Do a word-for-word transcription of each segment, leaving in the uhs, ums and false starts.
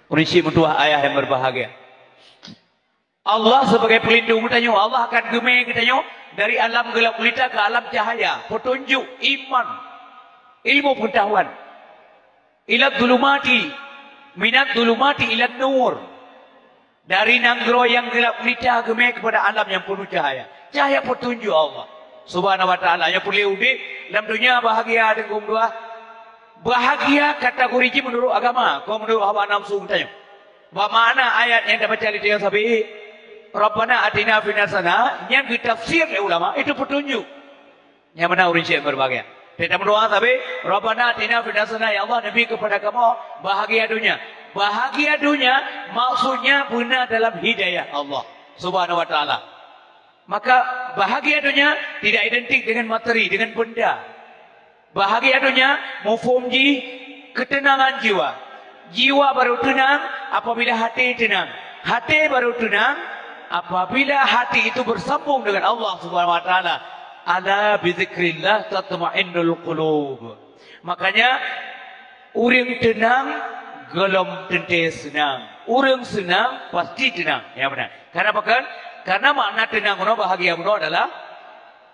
Ureuëng syiek meutuwah ayah nyang berbahagia. Allah sebagai pelindung geutanyoe, Allah akan geumé geutanyoe dari alam gelap gulita ke alam cahaya, petunjuk, iman, ilmu pengetahuan. Ila dhulumati, minat dhulumati ila nur. Dari nanggroe nyang gelap gulita geumé kepada alam nyang penuh cahaya. Cahaya petunjuk Allah Subhanahu wa Taala. Nyang peureulée udeb lam dunia bahagia, deungon dua bahagia kategori jih menurut agama, kon menurut hawa nafsu geutanyoe. Bak makna ayat nyang tabaca lé tanyoe sabe, "Rabbana atina fid dunya hasanah," nyang geutafsir lé ulama, itu petunjuk. Nyang mana ureuëng syiek berbahagia. Kita berdoa sabe, "Rabbana atina fid dunya hasanah," ya Allah, neubri kepada kamoe bahagia dunia. Bahagia dunia maksudnya beuna dalam hidayah Allah Subhanahu wa Taala. Maka bahagia dunia tidak identik dengan materi, dengan benda. Bahagia dunia mufhum jih ketenangan jiwa. Jiwa baru tenang apabila hati tenang. Hati baru tenang apabila hati itu bersambung dengan Allah Subhanahu wa Taala. Ala bizikrillah tatmainnul qulub. Makanya, ureuëng tenang gohlom teuntée seunang. Ureuëng seunang pasti tenang. Ya benar. Karena apa kan? Karena makna tenang bunoe, bahagia bunoe adalah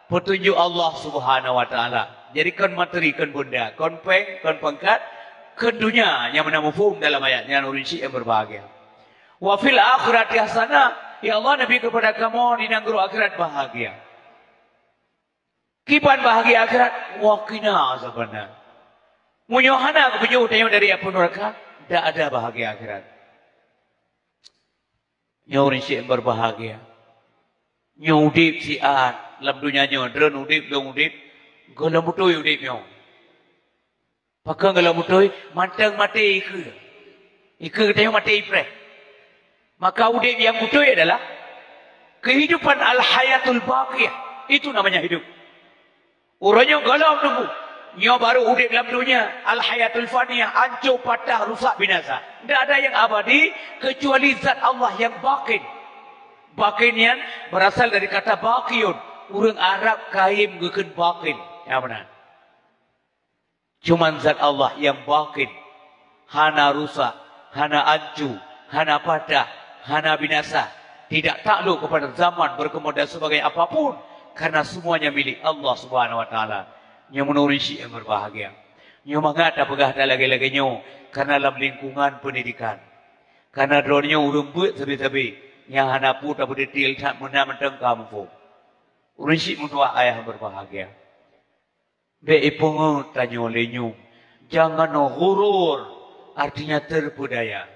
petunjuk Allah Subhanahu wa Taala. Jadi kon materi, kon benda, kon péng, kon pangkat, kon dunia nyang mana mufhum dalam ayat nyan, ureuëng syiek nyang berbahagia. "Wa fil akhirati hasanah," ya Allah, neubri kepada kamoe di nanggroe akhirat bahagia. Kiban bahagia akhirat, "wa qina azabannar." Meunyoe hana geupeujôh tanyoe dari apui nuraka, dak ada bahagia akhirat. Nyoe ureuëng syiek berbahagia. Nyoe udeb siat lam dunia nyoe, droen udeb, lôn udeb, gohlom beutôi udeb nyoe. Pakon gohlom beutôi, mantong maté ikeue. Ikeue geutanyoe maté ipreh. Maka udeb nyang beutôi adalah kehidupan al-hayatul baqiyah. Itu namanya hidup. Uroe nyoe gohlom teungku. Nyoe baru udeb lam dunia, al-hayatul faniyah, ancô, patah, rusak, binasa. Tidak ada yang abadi kecuali zat Allah yang baqin. Baqin nyan berasal dari kata baqiyun. Ureuëng Arab kaim geukheun baqin. Ya benar. Cuman zat Allah yang baqin, hana rusak, hana ancô, hana patah, hana binasa, tidak takluk kepada zaman, berkemudian sebagai apapun, karena semuanya milik Allah Subhanahu wa Taala. Nyoe meunurot syiek nyang berbahagia. Nyoe mangat tapeugah that lagée-lagée nyoe, karena lam lingkungan pendidikan. Karena droeneuh ureuëng beuet sabe-sabe, nyang hana peue tapeudetail that meunan mantong ka muphom. Ureuëng syiek meutuwah ayah berbahagia. Bék ipeungeut tanyoe lé nyoe, jangan ghurur, artinya terpedaya.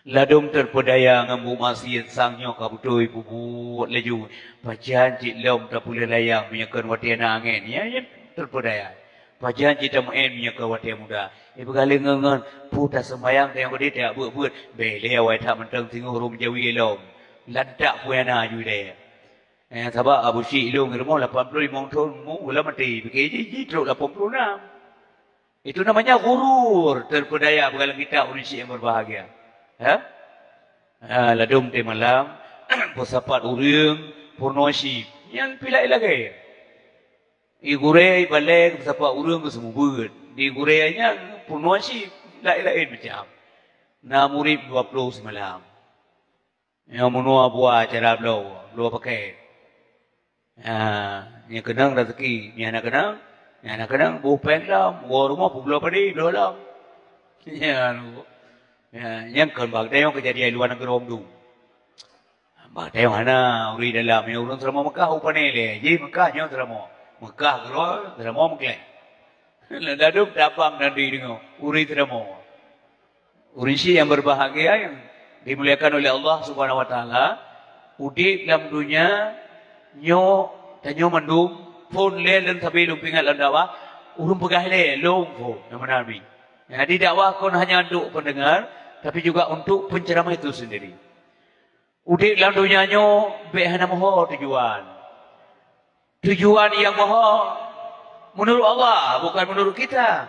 Ladôm terpedaya ngon buet maksiet, sang nyoe ka beutôi peubuet laju. Pajan cit lom tapeuleueh layang meunyoe kon watée na angén, ya, ya, terpedaya. Pajan cit tameu'én meunyoe kon watée muda. Ipeugah lé ngon-ngon, peue taseumbayang tayong keudeh tajak beuet-beuet, bék lé awai that mantong singoh rhom jawi lom. Lantak peue nyang na aju ilée. Eh, sabab Abu Syik ilôn rumoh lapan puluh limong thon mu, ulah maté, pike jih, jih trok lapan puluh enam. Itu namanya ghurur, terpedaya, beugalang kitab ureuëng syiek nyang berbahagia. Ha? Ha, ladôm teumalam, peusapat ureuëng, peunoh syiek. Nyan pih laén lagée. Igurée, ibalée, peusapat ureuëng, geuseumeubeuet. Di gurée nyan, peunoh syiek, laén-laén macam. Na murit dua puluh seumalam. Nyang meunoe buah cara bloe, bloe pakai. Ha, nyang keunong rezeki, nyang hana keunong, nyang hana keunong, boh péng lom, woe rumoh peubloe padé, bloe lom. Nyan, ya, nyang kon bak tayong keujadian luwa nanggroe mandum. Bak tayong hana, ureuëng dalam, nyang ureuëng Seuramoe Meukah u pane lé, jih Meukah nyoe Seuramoe. Meukah keudroe, Seuramoe Meukah. Ladôm tabang dan dideungoe, ureuëng Seuramoe. Ureuëng syiek nyang berbahagia nyang dimuliakan oleh Allah Subhanahu wa Taala, udeb lam donya nyoe, tanyoe mandum, phon lé lôn sabe lôn peuingat lam dakwah, ureuëng peugah lé lôn phon, nyang meunan mi. Jadi dakwah kon hanya untuk pendengar, tapi juga untuk penceramah itu sendiri. Udeb lam donya nyoe bék hana meuho tujuan. Tujuan nyang meuho menurut Allah, bukan menurut kita.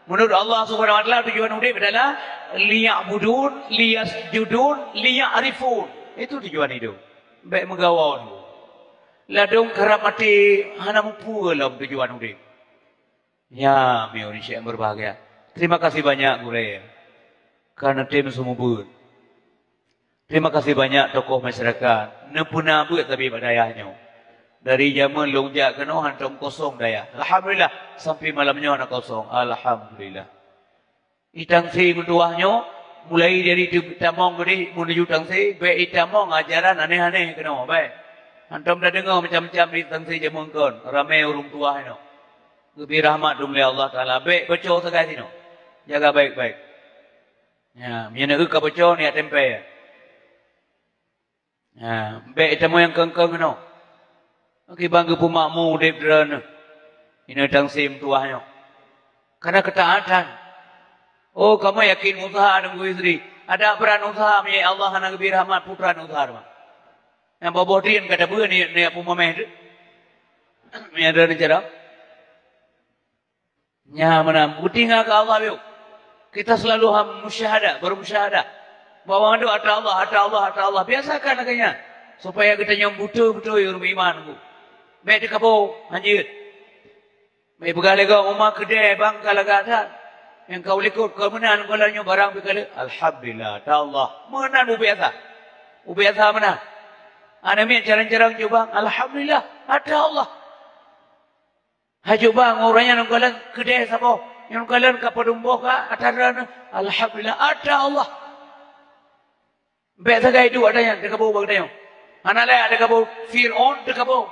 Menurut Allah Subhanahu wa Taala, tujuan udeb adalah liya'budun, liyasjudun, liya'rifun. Itu tujuan hidup. Bék meugawa. Ladôm karab maté hana mupeue lom tujuan udeb. Ya, mi ureuëng syiek nyang berbahagia. Terima kasih banyak, gurée. Ka neutem seumeubeuet. Terima kasih banyak tokoh masyarakat. Neupeuna beuet tapi bak dayah nyoe. Dari jameun lôn jak keunoe hantom kosong dayah. Alhamdulillah, sampai malam nyoe na kosong. Alhamdulillah. I Tangse meutuwah nyoe, mulai dari tu tamong tadi menuju Tangse, bèk i tamong ajaran aneh-aneh keunoe, bèk. Hantom tadeungoe macam-macam di Tangse jameun kon, ramé ureueng tuwah inoe. Geubri rahmat dum lé Allah Taala, bèk baco sagai sinoe. Jaga baik-baik. Ya, meunyoe ka baco, niat tempé. Ha, bèk teumé nyang keng-keng keunoe. Kiban geupeumakmu udép droeneuh. Inoe Tangse meutuwah nyoe. Karena keutaatan. Oh, kamoe yakin useuha Teungku Yusri. Ada brat useuha, meunyoe Allah hana geubri rahmat, peue brat useuha teuma. Nyang boh-boh tin ka tabeuet ni, ni peumameh tu. Meunyoe droeneuh carông. Nyan meunan, beutinga keu Allah yuk. Kita selalu ham musyahadah, bermusyahadah. Bahwa mandum ata Allah, ata Allah, ata Allah. Biasakan lagèe nyan. Supaya geutanyoe beutôi-beutôi ureueng beriman, Bu. Bèk teukaboe, hanjeuet. Bèk peugah lé gob, uma keudè bang ka lagak that. Nyang ka u likot, ka meunan, ka lagak nyoe barang pih ka lheueh. Alhamdulillah, ata Allah. Meunan bubiasa. Bubiasa meunan. Aneuk miet carông-carông jubang, alhamdulillah, ata Allah. Hai jubang, ureueng nyan ngon kalon keudè saboh, ngon kalon ka padum boh ka ata droeneuh. Alhamdulillah, ata Allah. Bèk sagai duek ata nyan teukaboe bak geutanyoe. Hana lé teukaboe, Fir'aun teukaboe.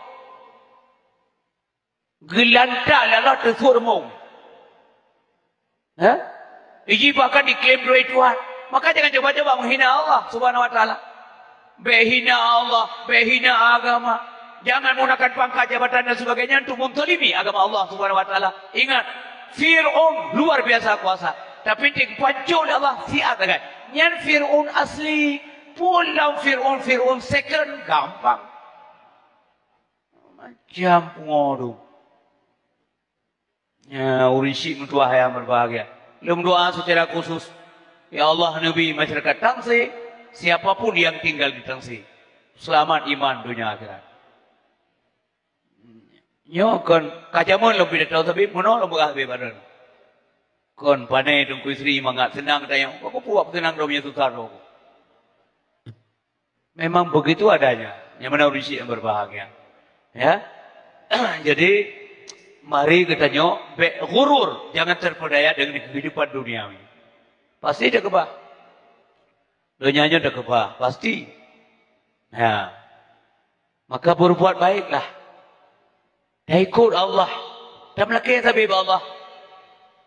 Geulantak lé Allah teusuet rumoh. Ha? Iji bahkan diklaim droe Tuhan. Maka jangan coba-coba menghina Allah Subhanahu wa Taala. Bèk hina Allah, bèk hina agama. Jangan menggunakan pangkat, jabatan dan sebagainya untuk menzalimi agama Allah Subhanahu wa Taala. Ingat, Fir'aun luar biasa kuasa. Tapi dipancok lé Allah siat sagai. Nyan Fir'aun asli. Pulang Fir'aun, Fir'aun second gampang. Macam pungo tu. Ya, ureueng syiek meutuwah nyang berbahagia. Lôn doa secara khusus, ya Allah, neubri masyarakat Tangse, siapa pun yang tinggal di Tangse, selamat iman dunia akhirat. Nyoe kon ka jameun lôn pidato, tapi meunoe lôn peugah lé badan. Kon pane Teungku Yusri mangat seunang tanyoe. Kok peue seunang droe meunyoe susah droe. Memang begitu adanya. Nyang mana ureueng syiek yang berbahagia. Ya. Jadi, mari geutanyoe bèk ghurur, jangan terpedaya dengan kehidupan duniawi. Pasti teukeubah. Donya nyoe teukeubah, pasti. Ya. Maka berbuat baiklah. Taikot Allah. Tameulakèe sabe bak Allah.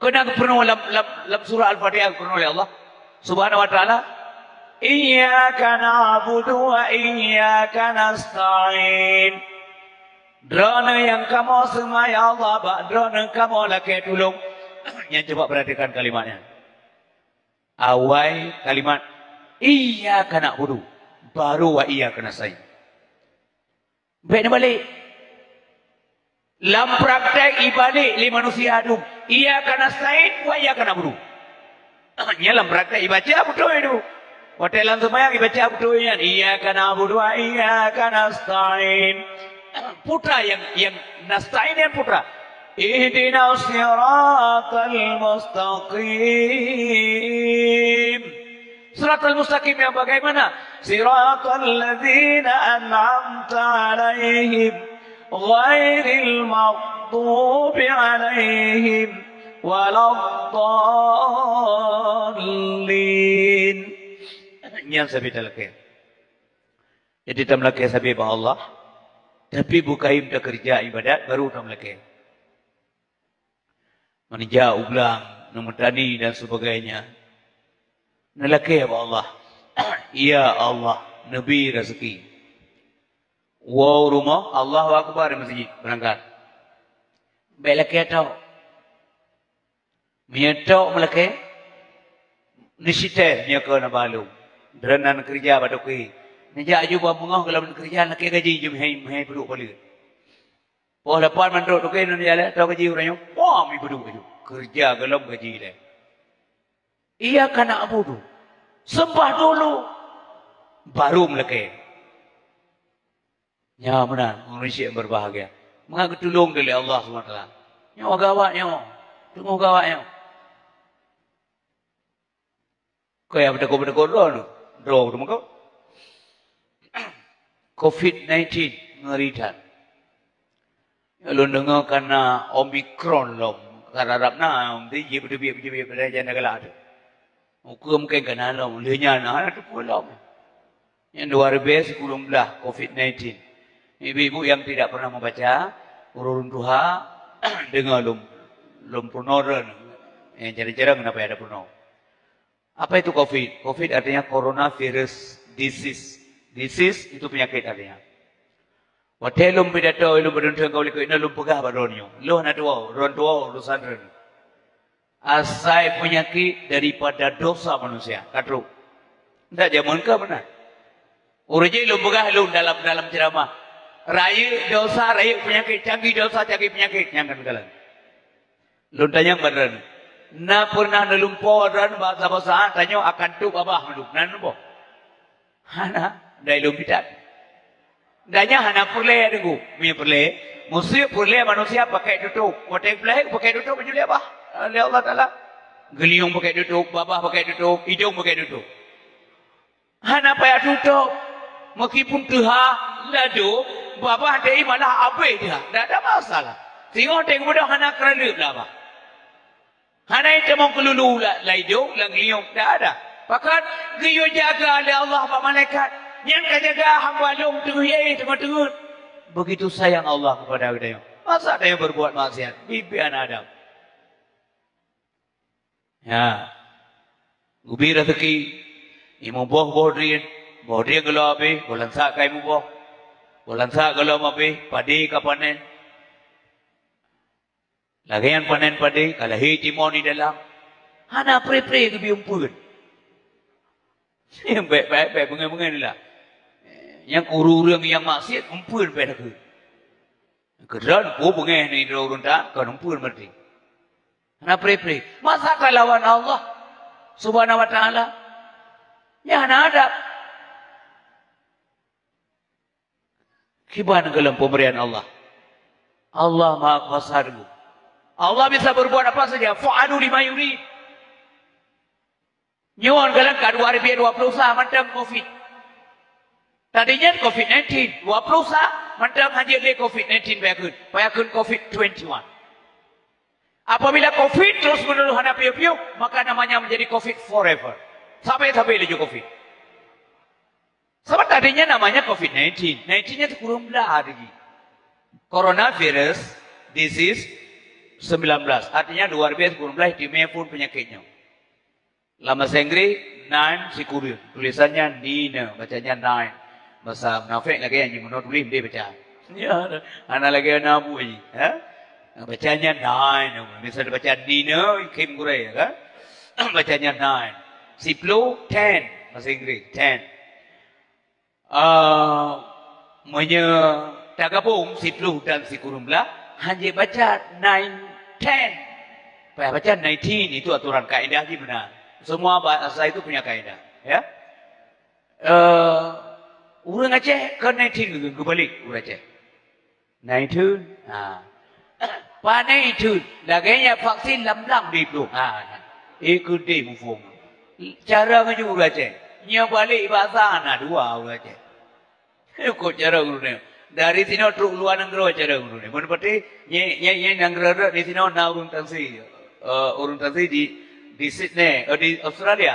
Keunan geupeurunoe lam, lam, lam surah Al-Fatihah geupeurunoe lé Allah Subhanahu wa Taala, "Iyyaka na'budu wa iyyaka nasta'in." Droeneuh nyang kamoe seumah, ya Allah, bak Droeneuh kamoe lakèe tulông. Nyan coba perhatikan kalimat nyan. Awai kalimat, "Iyyaka na'budu," baru "wa iyyaka nasta'in." Bèk neubalek. Lam praktek ibalek lé manusia dum. Iyyaka nasta'in wa iyyaka na'budu. Nyan lam praktek ibaca beutôi tu. Watèe lam seumayang ibaca beutôi nyan. Iyyaka na'budu wa iyyaka nasta'in. Putra nyang, nyang nasta'in nyan putra. Ihdinas siratal mustaqim. Siratal mustaqim yang bagaimana? Siratal ladzina an'amta 'alaihim, ghairil maghdubi 'alaihim waladdallin. Nyan sabe talakèe. Jadi tameulakèe sabe bak Allah, tapi bukayém takeureuja ibadat baru tameulakèe. Meuneuja u blang, neumeutani dan sebagainya. Neulakèe bak Allah. Ya Allah, neubri raseuki. Woe u rumoh, Allahu Akbar di meuseujid, beurangkat. Bèk lakèe tok. Meunyoe tok meulakèe, neusites nyoe keu na balum. Droeneuh na keureuja bak toke. Neujak aju bak beungoh gohlom keureuja lakèe gaji jimeuhai, meuhai peuduek paleuet. Poh lapan mandum toke nyan jaleh, tok gaji ureueng nyoe, wah, mi peuduek aju. Keureuja gohlom gaji lé. Iyyaka na'budu. Sembah dulu. Baru meulakèe. Nyan meunan, ureueng syiek yang berbahagia. Mangat geutulông lé Allah Subhanahu wa Taala. Nyoe gawat nyoe. Teungoh gawat nyoe. Kaya beutôi-beutôi droe tu. Droe tu meuko. covid nineteen ngeri that. Lôn deungoe kana Omicron lom. Ka rarab na, di jih beuteubiet-beuteubiet pada janda galak tu. Ukeue mungken kana lom, lheueh nyan hana teupeue lom. Nyang dua ribèe sikureueng blaih covid nineteen. Ibu-ibu yang tidak pernah membaca, ureueng tuha, deungoe lom, lom peurunoe. Eh, jarang-jarang kenapa ada peurunoe. Apa itu covid? Covid artinya coronavirus disease. Disease itu penyakit artinya. Watèe lôn pidato, lôn beudeueng keu likot inoe lôn peugah bak droeneuh. Lôn hana tuwoe, droeneuh tuwoe, lôn santren. Asai penyakit daripada dosa manusia. Ka trok. Ndak jameun ka beuna. Ureueng jih lôn peugah lôn dalam, dalam ceramah. Rayeuk dosa, rayeuk penyakit, canggih dosa, canggih penyakit. Nyang kan galak. Lôn tanyong bak droeneuh, na pernah neulumpoe droeneuh bak saboh saat tanyoe akan tôp babah mandum? Na neulumpoe? Hana, dai lôn bidat. Dan nyan hana peureulèe deungoe. Meunyoe peureulèe, meuseuti peureulèe manusia pakai tutôp. Watèe peureulèe pakai tutôp, baju lé babah lé Allah Taala. Geulinyueng pakai tutôp, babah pakai tutôp, idông pakai tutôp. Hana payah tutôp. Meskipun teuha, ladôm, babah teuh malah abéh teuha. Ndak ada masalah. Singoh teuh geubeudôh hana keuraleueb lam babah. Hana itamong keululu la-, lam idông, lam geulinyueng. Ndak ada. Pakon geuyue jaga lé Allah bak malaikat. Nyang ka jaga hamba lôn teungoh ié, teungoh teungeut. Begitu sayang Allah kepada geutanyoe. Masa tanyoe berbuat maksiat? Bibi aneuk Adam. Ya. Geubi raseuki, imuboh boh drien, boh drien geulom abéh, goh lansak ka imuboh. Goh lansak geulom abéh, padé ka panen. Lagèe nyan panen padé, ka lahé timoh di dalam. Hana pre-pre geubi umpeuen. Bèk, bèk, bèk beungèh-beungèh lah. Nyang ureueng-ureueng nyang maksiat, umpeuen bèk takheun. Keudroe peue beungèh nibak droe ureueng taat, kon umpeuen berarti. Hana pre-pre. Masa ka lawan Allah Subhanahu wa Taala? Nyan hana adab. Kiban gohlom peumrian Allah. Allah Maha Kuasa dulu. Allah bisa berbuat apa saja. Fa'alu lima yurid. Nyoe galak ka dua ribu dua puluh satu mantong covid. Tadi nyan covid nineteen, dua puluh satu mantong hanjeuet lé covid nineteen, payah kheun, payah kheun covid twenty-one. Apabila covid terus-menerus hana piôh-piôh, maka namanya menjadi covid forever. Sampai-sampai laju covid. Sabab tadi nyan namanya covid nineteen. Nineteen nyan sikureueng blaih lagi. Coronavirus disease sembilan belas. Artinya dua ribu sembilan belas timbul pun penyakit nyoe. Lam bahasa Inggris, nine sikureueng. Tulisannya nine, bacanya nine. Bahasa munafik lagèe nyan, jimeunoe tuléh, meunan baca. Ya, hana lagèe na bu jih, ha? Bacanya nine, bisa dibaca nine, khém gurèe, ya kan? Bacanya nine. Siploh, ten, bahasa Inggris, ten. Ah, meunyoe tagabong siploh dan sikureueng blaih, hanjeuet baca nine, ten. Payah baca nineteen, itu aturan kaedah jih meunan. Semua bahasa itu punya kaedah, ya. Eh, ureueng Aceh kon nineteen geu-, geubalek ureueng Aceh. Nineteen. Ha. Pane itu, lagèe nyan vaksin lam blang di plueng. Ha. Ikut deh muphom. Cara ngeujok ureueng Aceh. Nyoe balek bahasa na dua ureueng Aceh. Ikut cara ureueng nyoe. Dari sinoe trok luwa nanggroe cara ureueng nyoe. Mun peuti, nyoe, nyoe, nyoe nanggroe di sinoe na ureueng Tangsi. Eh, ureueng Tangsi di, di Sydney, eh, di Australia.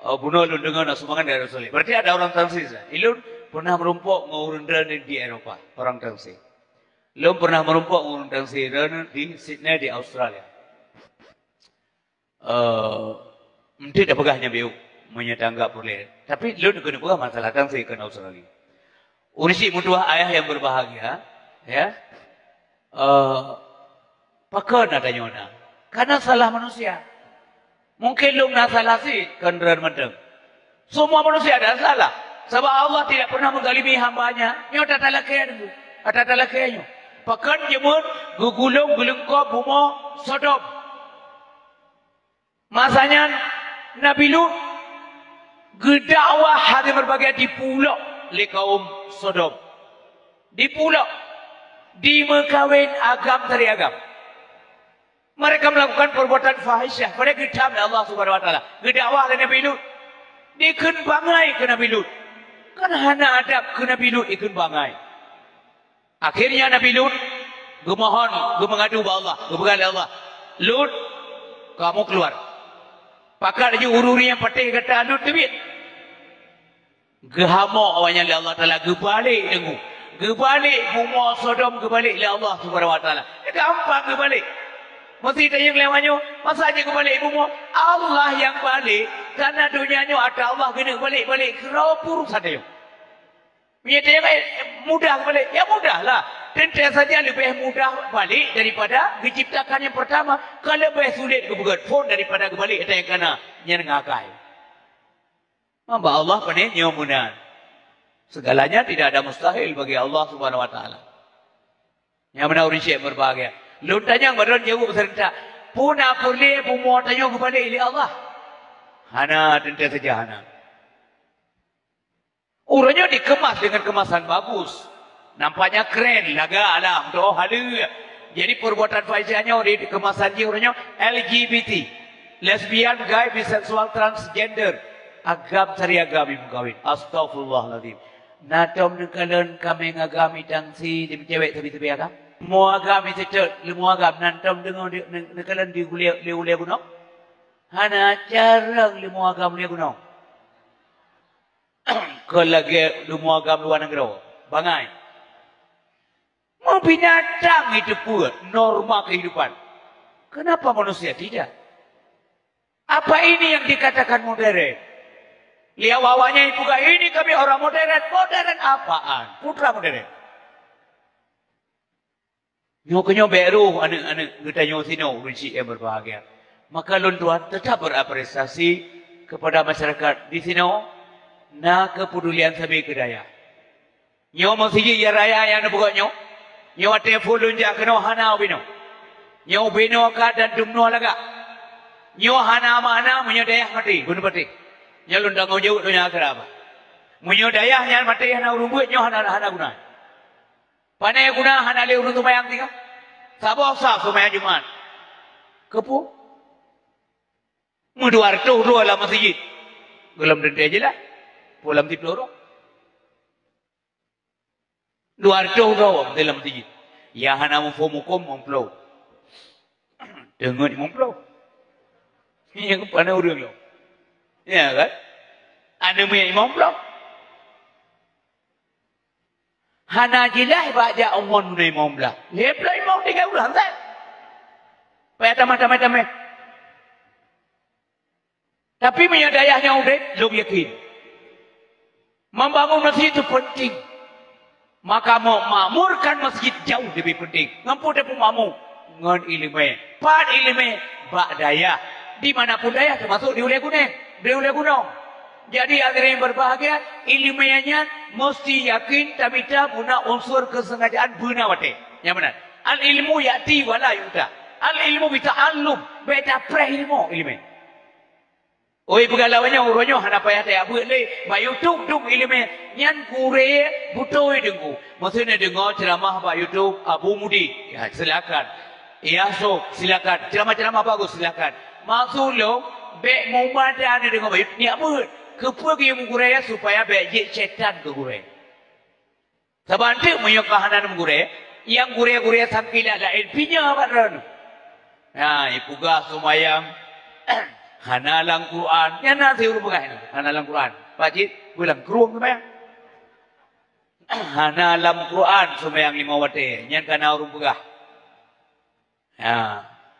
Eh, bunoe lôn deungoe na sumbangan dari Australia. Berarti ada orang Tangsi sana. Ilôn pernah meurumpok ngon ureueng droeneuh di Eropa, orang Tangsi. Lôn pernah meurumpok ngon ureueng Tangsi droeneuh di Sydney di Australia. Eh, eunteuk tapeugah nyan biôh, meunyoe tanggap peureulèe. Tapi lôn keuneuk peugah masalah Tangsi keu Australia. Ureueng syiek meutuwah ayah yang berbahagia, ya. Eh, pakon na tanyoe na? Karena salah manusia. Mungkin lôn na salah cit keu droeneuh mantong. Semua manusia ada salah. Sabab Allah tidak pernah menzalimi hamba-Nya. Nyoe that-that lakèe nyoe. That-that lakèe nyoe. Pakon jeuet geugulong geuleungkôb bumoe Sodom. Masa nyan Nabi Lut geudakwah hana meubahgia, dipulok lé kaum Sodom. Dipulok, dimeukawen agam dari agam. Mereka melakukan perbuatan fahisyah, padahai geutam lé Allah Subhanahu wa Taala. Geudakwah lé Nabi Lut, Dikheun bangai keu Nabi Lut. Kan hana adab keu Nabi Lut dikheun bangai. Akhirnya Nabi Lut geumohon, geumeungadu bak Allah, geupeugah lé Allah, "Lut, kamu keluar." Pakat laju ureuëng-ureuëng nyang patéh gata, "Lut, teubiet." Geuhamok awaknyan lé Allah Taala, geubalek deungoe. Geubalek bumoe Sodom, geubalek lé Allah Subhanahu Wa Taala. Gampang geubalek. Meusti tanyong lé awaknyoe, masa jih geubalek bumoe? Allah nyang balek, karena donya nyoe atra Allah geuneuk balek-balek keudroe pur sabe. Meunyoe tanyong, eh, mudah geubalek, ya mudahlah. Teuntèe saja leubeh mudah balek daripada geuciptakan nyang pertama. Ka leubeh sulet geupeugèt phôn daripada geubalek atra nyang kana, nyan ngagai. Mamba Allah pané nyoe meunan. Segalanya tidak ada mustahil bagi Allah Subhanahu Wa Taala. Nyang meunan ureuëng syèk berbahagia. Lôn tanyong bak droen jaweueb seurentak. Peue na peureulèe bumoe tanyoe geubalek lé Allah? Hana, teuntèe saja hana. Uroe nyoe dikemas dengan kemasan bagus. Nampaknya keren, lagak alam, doh haleue. Jadi perbuatan fahisyah nyoe di kemasan jih uroe nyoe L G B T. Lesbian, gay, bisexual, transgender. Agam sari agam nyang meukawén. Astagfirullahalazim. Na tom neukalon kaméng agam itang si di cewek sabe-sabe agam? Leumô agam iseutôt, leumô agam na tom deungoe di, ne-, neukalon di ulèe, di ulèe gunong? Hana carông leumô agam ulèe gunong. Kon lagèe leumô agam luwa nanggroe. Bangai. Meubinatang itu peuet norma kehidupan. Kenapa manusia tidak? Apa ini yang dikatakan modern? Lé awak-awaknyan peugah, "Ini kami orang modern." Modern apaan? Putra modern. Nyoe keuh nyoe bèk roh aneuk-aneuk geutanyoe sinoe ureuëng syik nyang berbahagia. Maka lôn tuan tetap berapresiasi kepada masyarakat di sinoe na keupedulian sabe keu dayah. Nyoe meuseujid nyang raya nyang neupeugöt nyoe. Nyoe watèe phôn lôn jak keunoe hana ubé nyoe. Nyoe ubé nyoe ka dan dumnoe lagak. Nyoe hana makna meunyoe dayah maté, bunoe maté. Nyoe lôn tanggông jaweueb donya akhirat. Meunyoe dayah nyan maté hana ureuëng beuet, nyoe hana, hana guna. Pane guna hana lé ureuëng seumayang tinggai? Saboh saf seumayang Jumat. Keupeue? Meudua reutôh droe lam meuseujid. Gohlom teuntèe jeulaih. Peue lam siplôh droe? Dua reutôh droe lam meuseujid. Nyang hana muphom hukôm limong ploh. Teungeut limong ploh. Nyan pane ureuëng lom. Ya kan? Aneuk miet limong ploh. Hana jeulaih bak jak umon meunyoe limong blaih. Lhèe ploh limong tinggai ulang, kan? Payah tamah, tamah, tamah. Tapi meunyoe dayah nyoe udép, lôn yakin, membangun masjid itu penting. Maka memakmurkan masjid jauh lebih penting. Ngon peue tapeumakmur? Ngon ileumèe. Pat ileumèe? Bak dayah. Di mana pun dayah, teumasuk di ulèe gunèng, di ulèe gunong. Jadi, hadirin berbahagia, ileumèe nyan meusti yakin tamita beuna unsur keusengajaan beuna watèe. Nyang meunan. Al-ilmu ya'ti wa la yu'ta. Al-ilmu bita'allum. Bèk tapreh ilmu, ileumèe. Oi, peugah lawét nyoe, uroe nyoe hana payah tajak beuet lé. Bak YouTube dum ileumèe nyan gurèe beutôi Teungku. Meuseu neudeungoe ceuramah bak YouTube Abu Mudi, ya, silakan. Iya, so, silakan. Ceuramah-ceuramah bagus, silakan. Maksud lôn, bèk mumada neudeungoe bak YouTube, nyak beuet. Keupeue geuyue meugurèe, supaya bèk jeuet syètan keu gurèe. Sabab eunteuk meunyoe ka hana neumeu gurèe, nyang gurèe-gurèe sangkila laén pinya bak droeneuh. Nah, ipeugah seumayang hana lam Quran. Nyan na siuroe peugah nyan, hana lam Quran. Pak Cit, beulang krueng seumayang. Hana lam Quran seumayang lima watèe. Nyan ka na ureueng peugah. Ha,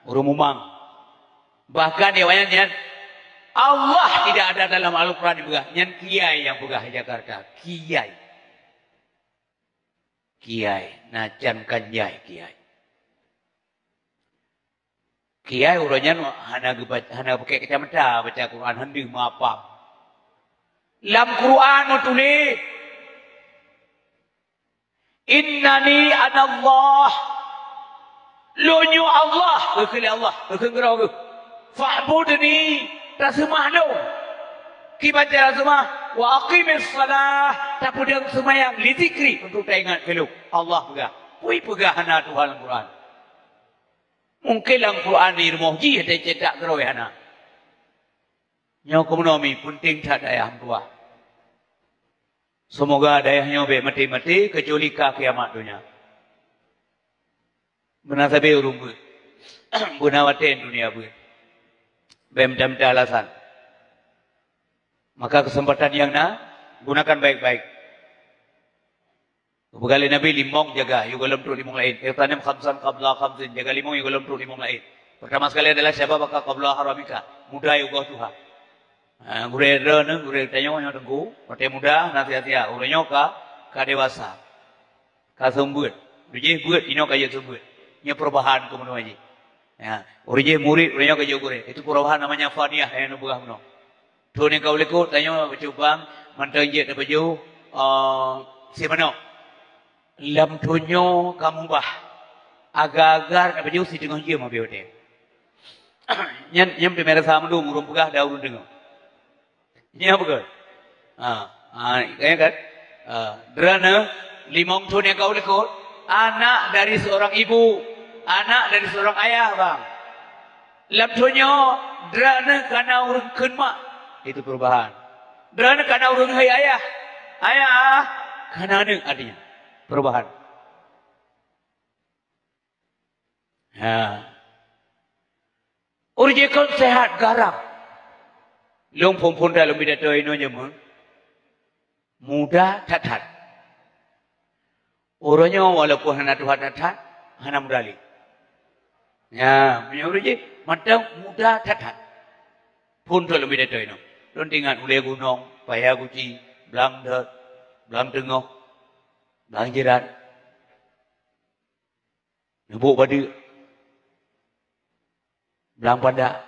ureueng mumang. Bahkan di awaknyan nyan, Allah tidak ada dalam Al-Quran dipeugah. Nyan kiai nyang peugah di Jakarta. Kiai. Kiai, na can kan jai kiai. Kiai uroe nyan hana geuba-, hana pake kacamata baca Quran, hana meuapam. Lam Quran meutuléh, "Innani anallah." Lôn nyoe Allah, geukheun lé Allah, geukheun keudroe geuh. "Fa'budni," taseumah lôn. Kiban cara seumah, "Wa aqimis shalah," tapeudong seumayang, "li dzikri," untuk taingat keu lôn. Allah peugah. Peue peugah hana Tuhan lam Quran? Mungken lam Quran di rumoh jih teucetak keudroe hana. Nyoe keumeunami peunteng that dayah meutuah. Seumoga dayah nyoe bék maté-maté keucuali ka kiamat donya. Beuna sabe ureuëng beuet. Beuna watée dunia beuet. Bék mita-mita alasan. Maka keuseumpatan nyang na, gunakan baik-baik. Geupeugah lé Nabi, limong jaga, yôh gohlom trok limong laén. Ightanim khamsan qabla khamsin, jaga limong yôh gohlom trok limong laén. Pertama sekali adalah syababaka qabla haramika, muda yôh goh tuha. Ha, gurée droeneuh, gurée tanyoe nyoe teungku, watée muda na sia-sia, uroe nyoe ka, ka dewasa. Ka seumeubeuet. Uroe jih beuet, inoe ka jeuet seumeubeuet. Nyoe perubahan keumeunyoe jih. Ya, uroe jih murit, uroe nyoe ka jeuet gurée. Itu perubahan namanya faniah nyang neupeugah meunoe. Thon nyang ka u likot, tanyoe bacut bang, mantong jeuet tapajoh, eh, si manok. Lam thon nyoe ka mubah. Agar-agar tapajoh si teungoh jeuem habéh watée. Nyan, nyan pih meurasa mandum ureuëng peugah dan ureuëng deungoe. Nyan beutôi. Ha, ha, ya kan? Ha, droeneuh limong thon nyang ka u likot, anak dari seorang ibu, anak dari seorang ayah, bang. Lam thon nyoe, droeneuh kana ureuëng kheun mak. Itu perubahan. Droeneuh kana ureuëng hai ayah. Ayah, kana aneuëk artinya. Perubahan. Ha. Ureuëng jih kon sehat garang. Lôn phon-phon that lôn pidato inoe jameun. Muda that-that. Uroe nyoe walaupun hana tuha that-that, hana muda lé. Ya, meunyoe ureuëng jih mantong muda that-that. Phon that lôn pidato inoe. Lôn teuingat ulée gunong, paya guci, blang dot, blang teungoh, blang jirat. Neubôk badeuk. Blang pandak.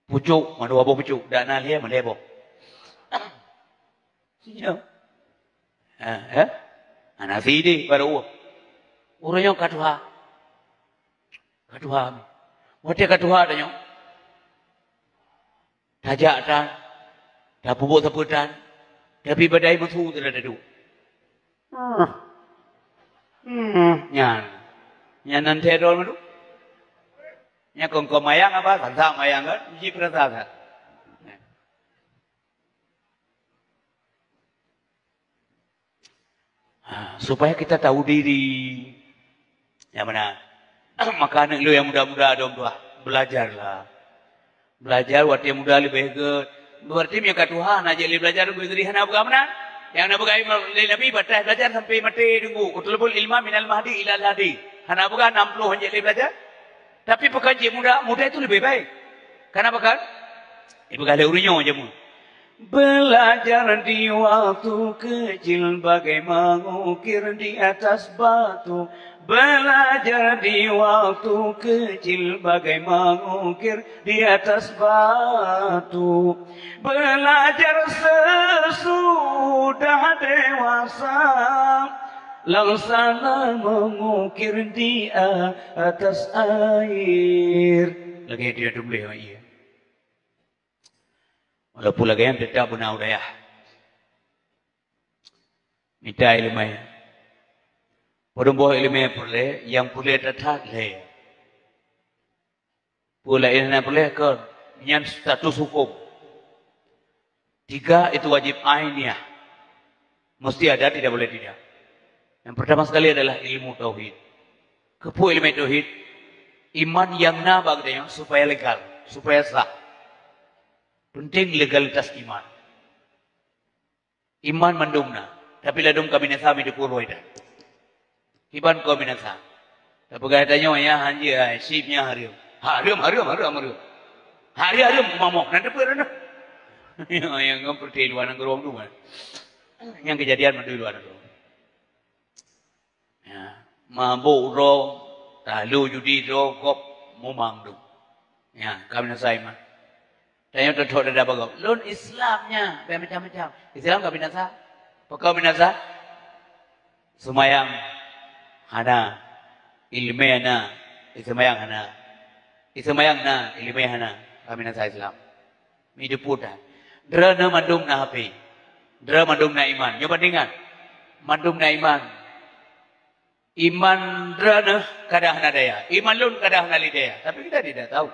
Pucôk, mandua boh pucôk. Dak na lhée, mandua boh. Sinyal. Ha, ya? Hana sideh baru. Uroe nyoe ka tuha. Ka tuha. Watée ka tuha tanyoe. Tajak tan, tapeubuet sapeue tan, tapi badai meusu teulat tadu. Hmm. Hmm, nyan. Nyan nan tedol madu. Nya kongko mayang apa? Sansa mayang kan? Uji perasa kan? Ha, supaya kita tahu diri. Yang mana? Maka anak lu yang muda-muda dong tuah, belajarlah. Belajar watée muda leubeh gét. Berarti meunyoe ka tuha na jeuet lé belajar leubeh gét hana peugah meunan. Yang na peugah lé Nabi batas belajar sampai maté deungoe. Utlubul ilma minal mahdi ilal hadi. Hana peugah enam puluh jeuet lé belajar. Tapi pakon jeuet muda, muda itu leubeh baik. Kenapa kan? Ipeugah lé ureuëng nyoe jameun. Belajar di waktu kecil bagai mengukir di atas batu. Belajar di waktu kecil bagai mengukir di atas batu. Belajar sesudah dewasa, langsana mengukir di atas air. Lagée dia tuléh, ya. Walaupun lagée nyan, teutap beuna u dayah. Mita iéleumé. Padum boh iéleumé peureulée, nyang peureulée that-that lhée. Peue laén hana peureulée kon, nyan status huköm. Tiga itu wajib ainiah. Mesti ada, tidak boleh tidak. Yang pertama sekali adalah ilmu tauhid. Keupeue iéleumé tauhid? Iman nyang na bak geutanyoe supaya legal, supaya sah. Penting legalitas iman. Iman mandum na, tapi ladum ka binasa meudeuh peuruai that. Kiban ka binasa. Tapeugah tanyoe, ya, hanjeuet ai, sip nyan hareuem. Hareuem, hareuem, hareuem, hareuem. Hareuem, hareuem, mamoh, nan teupeu na. Nyang ngon peureté luwa nanggroe tu kan. Nyang keujadian mandum luwa nanggroe. Ya, mabôk droe, talu judi droe, gob mumang dum. Ya, ka binasa iman. Tanyoe teuthok dada bagob. Lôn Islam nyan, bèk macam-macam. Islam ka binasa. Pakon binasa? Seumayang hana, iéleumé hana, iseumayang hana. Iseumayang na, iéleumé hana. Ka binasa Islam. Meudeuh peuruai that. Droeneuh mandum na H P. Droeneuh mandum na iman. Nyoe bandingan. Mandum na iman. Iman droeneuh kadang hana daya. Iman lôn kadang hana lé daya. Tapi kita tidak tahu.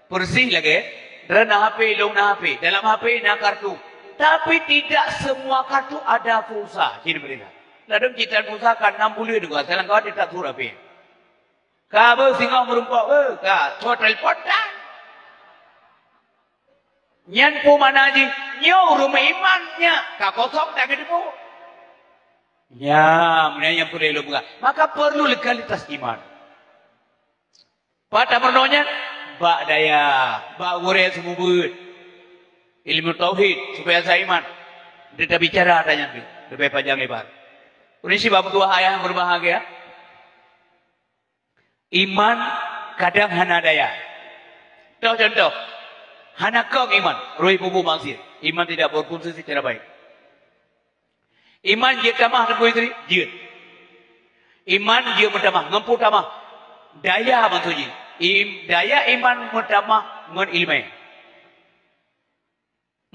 Persis lagée Droeneuh na H P, lôn na H P. Dalam H P na kartu. Tapi tidak semua kartu ada pulsa. Cit peurintah. Ladôm cit tan pulsa ka nam buleuen juga, seulangkawan teutap sut H P. Ka beuh singoh meurumpok beuh, ka, cok telepon tan. Nyan peue makna jih? Nyoe ureueng meuiman nyak, ka kosong tanggeuet teupeu. Nyan, meunyoe nyang peureulée lôn peugah, maka perlu legalitas iman. Pat tameurunoe nyan? Bak dayah, bak gurée seumeubeuet. Ilmu tauhid, supaya sa iman. Tabicara ata nyan pih, leubeh panjang lebar. Ulôn sibak meutuah ayah nyang berbahagia. Iman kadang hana daya. Toh contoh, hana kong iman, rhoi peubuet maksiat. Iman tidak berfungsi secara baik. Iman jeuet tamah Teungku Yusri? Jeuet. Iman jeuet meutamah, ngon peue tamah? Daya maksud jih. Im-, daya iman meutamah ngon ileumèe.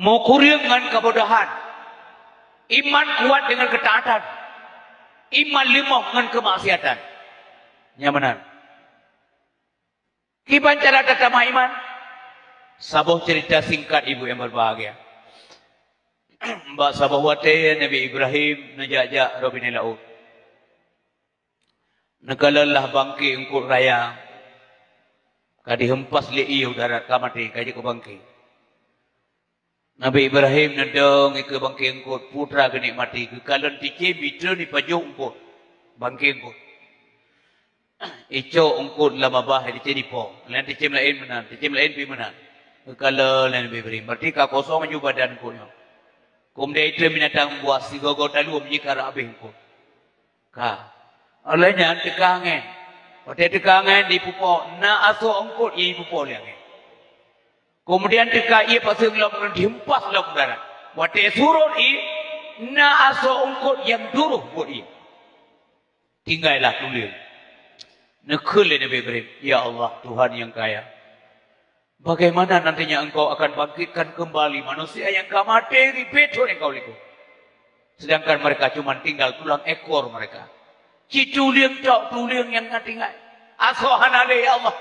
Meukureueng ngon keubodohan. Iman kuat deungon keutaatan. Iman leumoh ngon keumaksiatan. Nyan meunan. Kiban cara tatamah iman? Saboh cerita singkat, ibu yang berbahagia. Bak saboh watée Nabi Ibrahim neujak-jak rot binéh laôt. Neukalon lah bangké eungkôt raya, ka dihempas lé ié u darat, ka maté, ka jeuet keu bangké. Nabi Ibrahim neudong ikeue bangké eungkôt, putra geunik maté, geukalon cicém, itreun ipajoh eungkôt, bangké eungkôt. Icok eungkôt lam babah, cicém ipo. Laén cicém laén meunan, cicém laén pih meunan. Geukalon lé Nabi Ibrahim, berarti ka kosong aju badan eungkôt nyoe. Keumudian itreun binatang buas, sigoe-goe taluem jih ka rab habéh eungkôt. Ka. Óh lheueh nyan teuka angén. Watée teuka angén, jipeupo, na asoe eungkôt nyang jipeupo lé angén. Keumudian teuka ié paseung lom, dihempas lom u darat. Watée surot ié, na asoe eungkôt nyang duroh buet ié. Tinggailah tuleueng. Neukheun lé Nabi Ibrahim, "Ya Allah, Tuhan nyang kaya, bagaimana nantinya Engkau akan bangkitkan kembali manusia yang ka maté ribée thon nyang ka likot? Sedangkan mereka cuma tinggal tulang ekor mereka. Cit tuleueng tok tuleueng nyang ka tinggai. Asoe hana lé, ya Allah.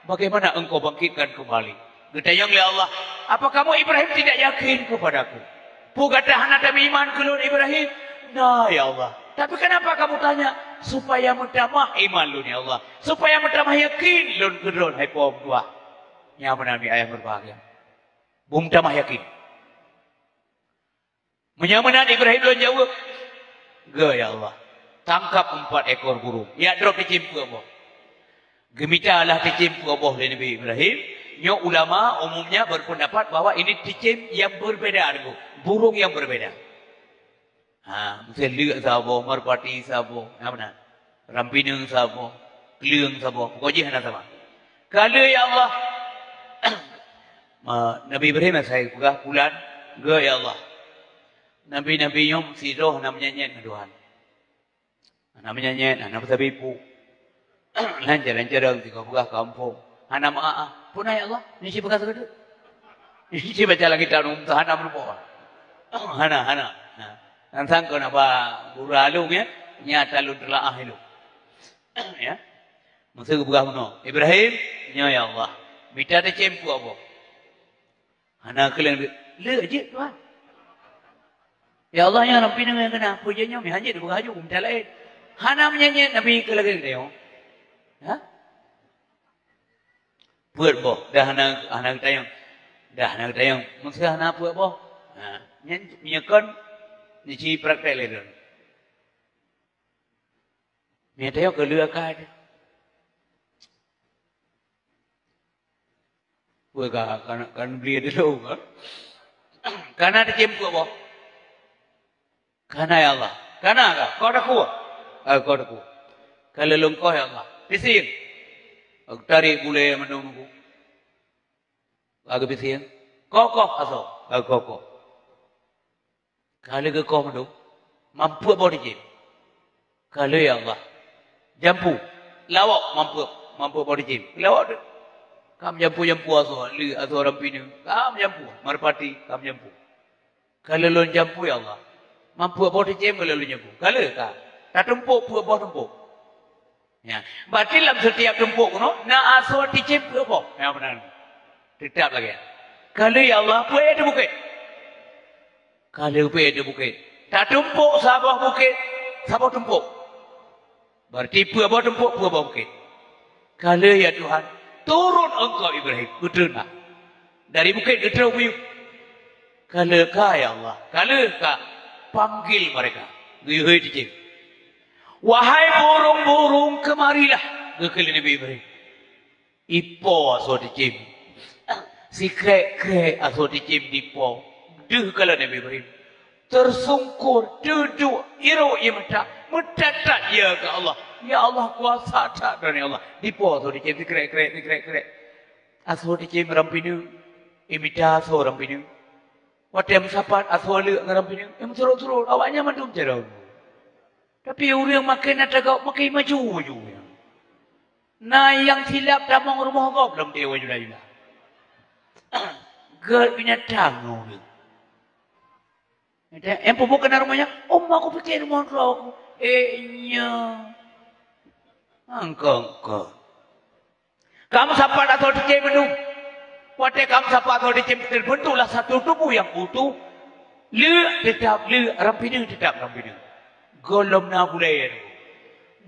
Bagaimana Engkau bangkitkan kembali?" Geutanyong lé Allah, "Apa kamu, Ibrahim, tidak yakin kepadaku? Peue gata hana tameuiman keu lôn, Ibrahim?" "Na, ya Allah." "Tapi kenapa kamu tanya?" "Supaya meutamah iman lôn, ya Allah. Supaya meutamah yakin lôn keu Droe hai Po meutuah." Nyan meunan, ayah berbahagia. Beu meutamah yakin. Meunyoe meunan Ibrahim lôn jaweueb, "Geu, ya Allah, tangkap empat ekor burung, jak droe cicém peuet boh." Geumita lah cicém peuet boh lé Nabi Ibrahim. Nyoe ulama umumnya berpendapat bahwa ini cicém yang berbeda, burung yang berbeda. Ha, miseue leuk saboh, merpati saboh, na meunan. Rampineung saboh, kleueng saboh, pokok jih hana sama. Ka lheueh, ya Allah. Ma, Nabi Ibrahim asai peugah pulan, "Geu, ya Allah. Nabi-nabi nyoe sidroe hana meunyanyet ngon Tuhan. Hana meunyanyet, hana meusabe ibu. Lancar-lancar sigoe peugah kampung. Hana meu'ah-ah. Peue na, ya Allah? Nyoe ci peugah sigoe." Ci baca langit tanyoe, hana meulumpok. Hana, hana. Nah, nyan sangkon haba gura lôn, ya. Nyata lôn teulaah ilôn. Ya. Masa geupeugah bunoe, "Ibrahim, nyoe ya Allah, mita teucém peuet boh." Hana keulen, "Leuk jeuet, Tuhan." "Ya Allah, nyoe rampineung nyang keunan, peue jeuet nyoe, meuhan jeuet neupeugah aju, mita laén." Hana meunyanyet Nabi keu lagèe geutanyoe. Ha? Peuet boh, dah hana, hana geutanyong. Dah hana geutanyong. Meuseuh hana peuet boh. Ha, nyan, nyoe kon, nyoe ci praktek lé lôn. Nyoe tayong keu lheueh akai teuh. Weh ka, ka, ka beli dulu, kan? Ka na teucém peuet boh. Ka na, ya Allah. Ka na ka? Koh takue? Ah, koh takue. Ka lôn koh, ya Allah. Pisieng. Aku tarék bulèe mandum nunggu. Ka geupisieng. Koh, koh, asoe. Ka koh, koh. Ka lheueh geukoh mandum, mam peuet boh teucém. Ka lheueh, ya Allah. Jampu. Lawok, mam peuet, mam peuet boh teucém. Lawok teuh. Ka meujampu-jampu asoe, lheueh asoe rampineung. Ka meujampu, merpati, ka meujampu. Ka lheueh lôn jampu, ya Allah. Mam peuet boh teucém ka lheueh lôn jampu. Ka lheueh ka. Tatumpôk peuet boh tumpôk. Ya. Berarti lam setiap tumpôk keunoe, na asoe teucém peuet boh. Ya, meunan. Teutap lagèe nyan. Ka lheueh, ya Allah, peue di bukét? Ka lheueh peue di bukét? Tatumpôk saboh bukét, saboh tumpôk. Berarti peue boh tumpôk, peue boh bukét. Ka lheueh, ya Tuhan, turun engkau Ibrahim, geutrön na. Dari bukét geutrön miyueb. Ka lheueh ka, ya Allah, ka lheueh ka, panggil mereka. Geuyue hôi cicém. Wahai burung-burung, kemarilah, geukheun lé Nabi Ibrahim. Ipo asoe cicém. Sikrek-krek asoe cicém dipo. Deuh kalon Nabi Ibrahim. Teusungkur, teuduek, irôk ie mata, meutat-tat ie keu Allah. Ya Allah, kuasa that Droeneuh ya Allah. Dipo asoe cicém, sikrek-krek, sikrek-krek. Asoe cicém ram pineung, imita asoe ram pineung. Watée meusapat asoe leuk ngon ram pineung, imeusurot-surot, awaknyan mandum carông. Tapi ureuëng makin na tagauk, makin maju-maju. Na nyang silap tamong rumoh gob lom teue jula-jula. Gét binatang ngon ureuëng. Nyang peubuet keunan rumoh nyan, "Oh, ma, kupike rumoh droe ku." Eh, nyo. Angkong-kong. Ka meusapat asoe cicém mandum. Watée ka meusapat asoe cicém, terbentuklah satu tubuh yang utuh. Leuk tetap leuk, ram pineung tetap ram pineung. Gohlom na bulée.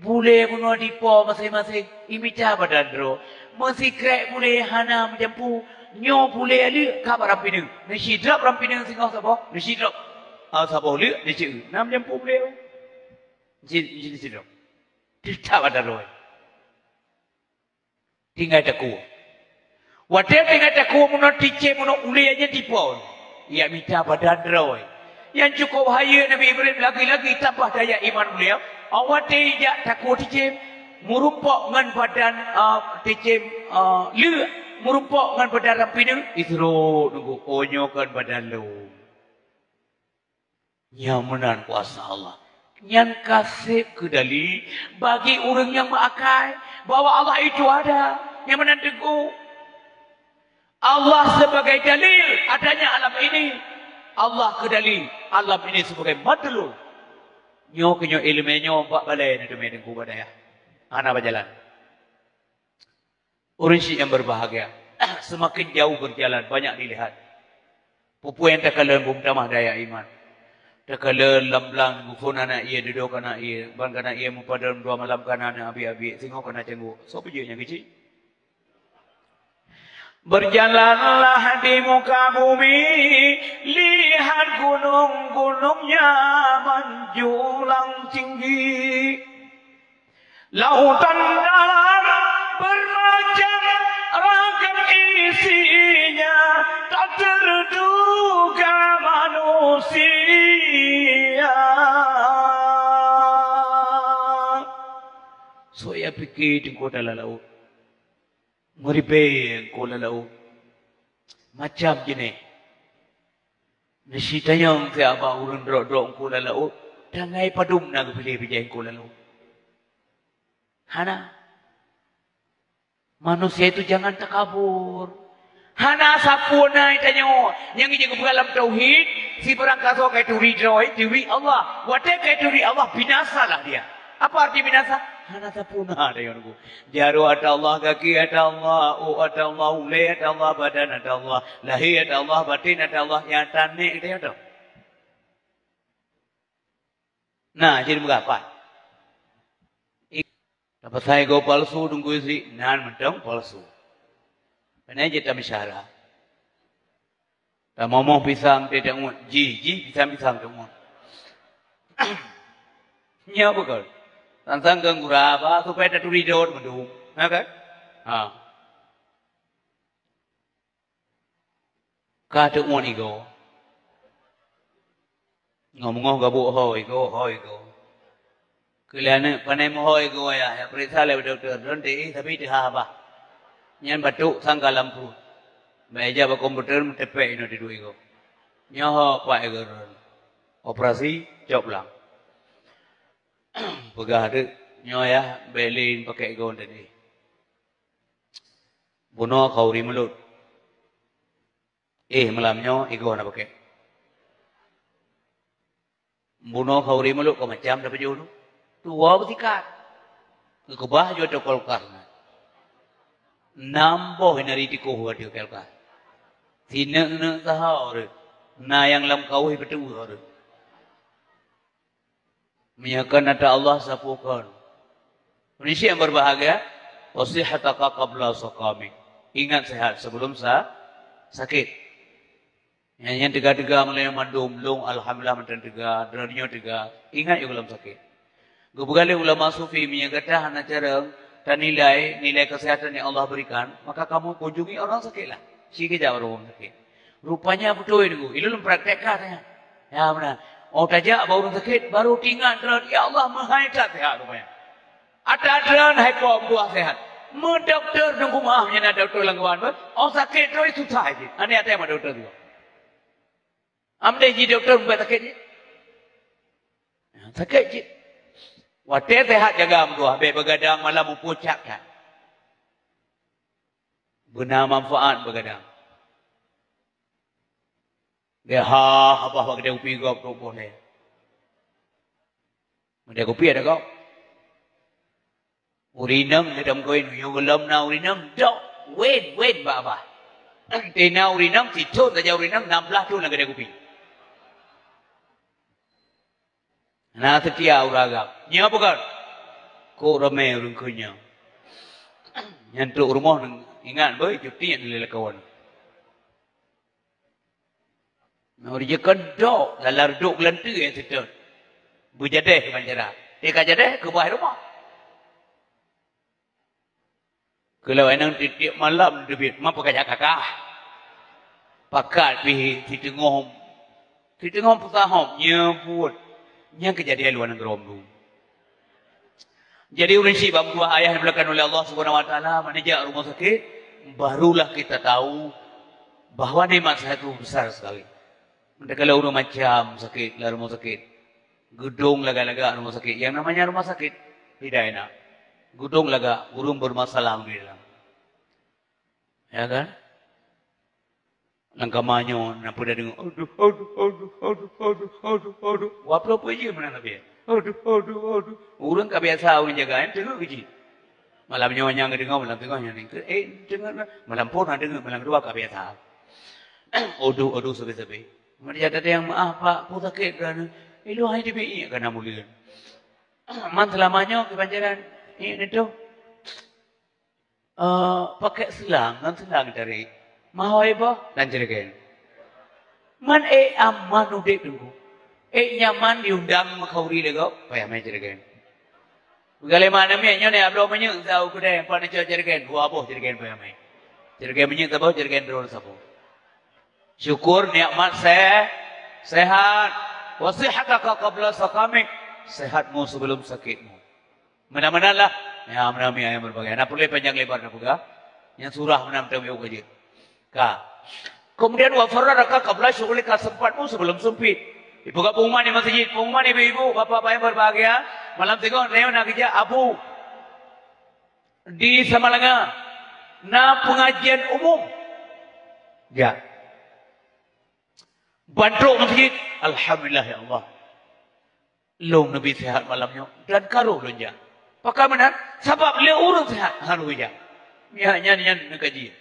Bulée bunoe dipo maséng-maséng, imita badan droe. Meusikrek bulée hana meujampu, nyoe bulée leuk ka bak ram pineung. Neusidrob ram pineung singoh saboh, neusidrob, ah, saboh leuk, neuceu. Na meujampu bulée. Neusi-, neusi-, neusidrob. Tetap badan droe. Tinggai takue. Watée tinggai takue, meunoe cicém, meunoe ulée nyan dipo, ya mita badan droe. Nyang cukup hayeue Nabi Ibrahim lagi-lagi tambah daya iman beliau. Awai watée jak takue cicém, meurumpok ngon badan, ah, cicém, ah, leuk, meurumpok ngon badan ram pineung, isurot nunggu, "Oh, nyoe kon badan lôn." Nyan meunan kuasa Allah. Nyan ka seb keu dalil bagi ureuëng nyang meuakai bahwa Allah itu ada. Nyan meunan teungku. Allah sebagai dalil adanya alam ini. Allah keu dalil alam ini sebagai madlul. Nyoe keuh nyoe iéleumé nyoe bak balée neuteumé teungku bak dayah. Hana bajalan. Ureuëng syiek yang berbahagia, semakin jauh berjalan, banyak dilihat. Peue-peue nyang takalon beumeutamah daya iman. Takalon lam blang, geuphon aneuk ie, dudoe aneuk ie, ban aneuk ie meupadum dua malam kana aneuk abi-abi, singoh kana cangguek. Soe peujeuet nyang keuchik? Berjalanlah di muka bumi, lihat gunung-gunungnya menjulang tinggi. Lautan dalam bermacam ragam isinya, tak terduga manusia. Soe pike teungku dalam laôt? Meuribée eungkôt lam laôt. Macam jeuneh. Neusitanyong siat bak ureuëng drok-drok eungkôt lam laôt, tangai padum na geupiléh bijéh eungkôt lam laôt. Hana. Manusia itu jangan takabur. Hana sapeue na tanyoe nyang jeuet geupeugah lam tauhid, sibarang kasoe ka turi droe, turi Allah. Watée ka turi Allah, binasalah dia. Apa arti binasa? Hana sapeue na tanyoe nunggu. Jaroe ata Allah, gaki ata Allah, ôk ata Allah, ulée ata Allah, badan ata Allah, lahé ata Allah, batén ata Allah, nyang tanék geutanyoe ata. Nah, jadi meugapa? Tapasai goe palsu, dungkui si nan mantong palsu. Pane jeuet tameusyara. Tamomoh pisang teuh taungut, jih, jih pisang-pisang taungut. Nyoe beutôi. Sang-sang keu gura ba supaya taturi dot meudum. Ha kan? Ha. Ka taungut igoe. Ngon meungoh gabuk ho igoe, ho igoe. Keu lheueh aneuk pane meuho igoe ayah, ya peuriksa lé dokto, don teuh tapi teuhah bah. Nyan batuk sangka lam pruet. Bak ija bak komputer meutepek inoe tidu igoe. Nyoe ho pat igoe ron. Operasi cok blang. Peugah teuk nyoe ayah, bèk lé pakèk igoe tadi. Bunoe khauri mulod. Eh, malam nyoe igoe hana pakèk. Bunoe khauri mulod ka macam tapajoh tu. Tuwoe beutikat. Geukeubah jeuet ateueh kulkas na. Nam boh inari tikoh ateueh kulkas. Tineuk-neuk saho reuh. Na nyang lam kaweh beutôi reuh. Meunyoe kon ata Allah sapeue kon. Peunisiek nyang berbahagia, "Wa sihhataka qabla saqamik." Ingat sehat sebelum sa-, sakit. Nyang, nyang teuga-teuga meulayeue mandum, lôn alhamdulillah mantong teuga, droeneuh teuga. Ingat yue gohlom sakét. Geupeugah lé ulama sufi, meunyoe gata hana carông tanilai nilai kesehatan yang Allah berikan, maka kamu kunjungi orang sakit lah. Sikeujak ureuëng sakét. Rupanya beutôi Teungku, ilôn praktek ka tanya. Ya beuna. Oh tajak bak ureuëng sakét, baru teuingat droe, ya Allah meuhai that sehat rupanya. Ata droe hai po meutuah sehat. Meudoktor Teungku meuah meunyoe na doktor lam guban beuh. Oh sakét droe susah jih. Aneh até ma doktor tu. Am deh ji doktor bukan sakét jih. Sakét jih. Watée sehat jaga meutuah, bék begadang malam mupoh cak that. Beuna manfaat begadang. Dia ha habah bak keudè kupi gob trok boleh. Keudè kupi ada gob. Urineueng hitam koin, yue gohlom na urineueng dok wen-wen bak abah. Tina urineueng sithon saja urineueng enam belas thon lam keudè kupi. Na seutia ureuëng agam. Nyoe peugah, kok ramé ureuëng keu nyoe. Nyan trok rumoh ingat beuh cuti nyan lé lakoe. Nyoe ureuëng jeuet keu dok, lala reudok geulanteue nyang seutôt. Beujadeh keu banjara. Teuka jadeh keu bah rumoh. Keu lawét nang tiep-tiep malam teubiet, ma peukajak kakah. Pakat pih siteungoh, siteungoh peusahom, nyoe buet. Nyang keujadian luwa nanggroe tu. Jadi ureuëng syiek bak meutuah ayah yang dimuliakan oleh Allah Subhanahu Wa Taala, meunijak rumoh sakét, barulah kita tahu bahwa nikmat sehat itu besar sekali. Mantakalon ureuëng macam sakét lam rumoh sakét, geudong lagak-lagak rumoh sakét. Yang namanya rumah sakit tidak enak. Geudong lagak, ureuëng bermasalah di dalam. Ya kan? Lam kama nyoe na peue deungoe, aduh, aduh, aduh, aduh, aduh, aduh, aduh. Waploh peue jih meunan sabe. Aduh, aduh, aduh. Ureuëng ka biasa ureuëng jaga, eh, teungeut keu jih. Malam nyoe nyang geudeungoe, malam teungoh nyang ningkeue. Eh, teungeut lah. Malam phon na deungeut, malam dua ka biasa. Aduh, aduh, sabe-sabe. Meunyoe ada nyang meu'ah, Pak, peue sakét droeneuh? Ilôn hai teubiet iék kana muleuen. Man seulama nyoe keu banjaran iék neutoh. Eh, pakai selang, ngon selang tarék. Mahoi boh dan jerigen. Man ék aman udeb Teungku. Ék nyaman diundang meukauri lé gob, payah mé jerigen. Peugah lé mak namiet nyoe, "Nyak bloe minyeuk sa u keudè, empat neucok jerigen, dua boh jerigen payah mé. Jerigen minyeuk saboh, jerigen droe saboh." Syukur nikmat se-, sehat. "Wa sihhataka qabla saqamik." Sehatmu sebelum sakitmu. Meunan-meunan lah. Ya, meunan mi ayah berbagai. Hana peureulèe panjang lebar na peugah. Nyang surah meunan teumiyu ka jeuet. Ka. Kemudian, "Wa farragaka qabla syughlika", sempatmu sebelum sempit. Ipeugah pengumuman di masjid, pengumuman ibu-ibu, bapak-bapak yang berbahagia, malam teungoh nyoe na geujak Abu di Samalanga na pengajian umum. Ya. Ban trok masjid, alhamdulillah ya Allah. Lôn neubi sehat malam nyoe dan ka rôh lôn jak. Pakon meunan? Sabab lé ureueng sehat harôh jak. Nyan, nyan, nyan neukaji.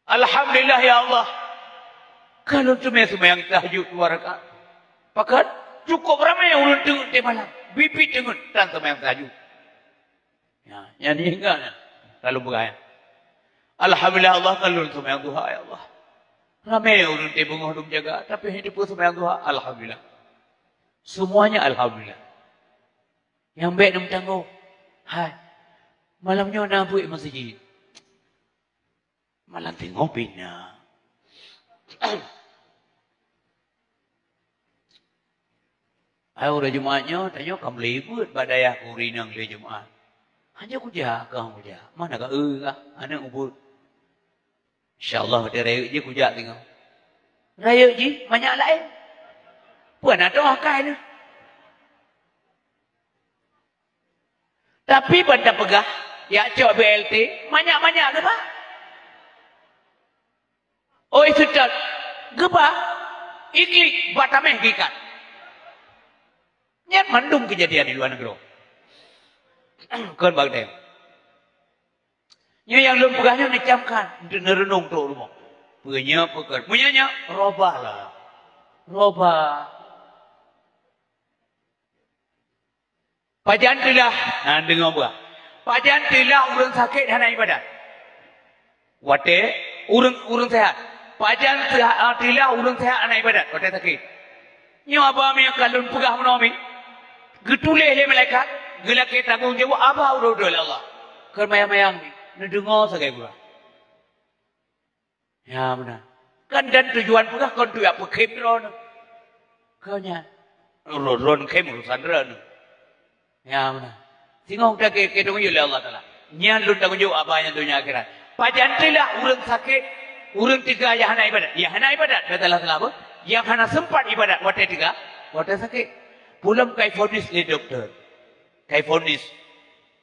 Alhamdulillah ya Allah. Ka lôn teumé seumayang tahajud dua rakaat. Pakon? Cukup ramé ureueng teungeut teuh malam. Bibi teungeut tan seumayang tahajud. Ya, nyan ingat nyan. Lalu peugah, ya. Alhamdulillah Allah ka lôn seumayang duha ya Allah. Ramé ureueng teuh beungoh lôn jaga, tapi hana teupeu seumayang duha, alhamdulillah. Semuanya alhamdulillah. Nyang bèk neumeutanggong, hai, malam nyoe na buet masjid. Malam teungoh pih na. Hai uroe Jumat nyoe, tanyoe ka meulibeuet bak dayah Kurineng lé Jumat. Hana kujak, ka hana kujak. Mana ka eu kah aneuk ubeuet? Insya Allah watèe rayeuk jih kujak teungoh. Rayeuk jih manyak laén. Peue na toh akai lôn. Tapi ban tapeugah, jak cok B L T, manyak-manyak geuba. Oi seutôt, geuba, iklik, bataméh geuikat. Nyan mandum keujadian di luwa nanggroe. Kon bak dayah. Nyoe nyang lôn peugah nyoe neucamkan, neureunong trok rumoh. Peue nyoe peukon. Meunyoe nyoe, robah lah. Robah. Pajan teulah, na deungoe bah. Pajan teulah ureuëng sakét hana ibadat. Watée ureuëng, ureuëng seuhat. Pajan seuhat, ah, teulah ureuëng seuhat hana ibadat watée sakét. Nyoe haba meunan ka lôn peugah meunoe mi. Geutuléh lé malaikat, geulakée tanggong jaweueb haba uroe-uroe lé Allah. Keu mayang-mayang mi, neudeungoe sagai gura. Ya, meunan. Kan dan tujuan peugah kon tujuan peukhém droeneuh. Keu nyan. Droe-droe khém urusan droeneuh. Ya, meunan. Singoh gata keu, keu tanggong jaweueb lé Allah Taala. Nyan lôn tanggong jaweueb haba nyang donya akhirat. Pajan teulah ureuëng sakét, ureuëng teuga nyang hana ibadat. Nyang hana ibadat, beusalah-salah apa? Nyang hana seumpat ibadat watée teuga, watée sakét. Peulom kai vonis lé dokto. Kai vonis.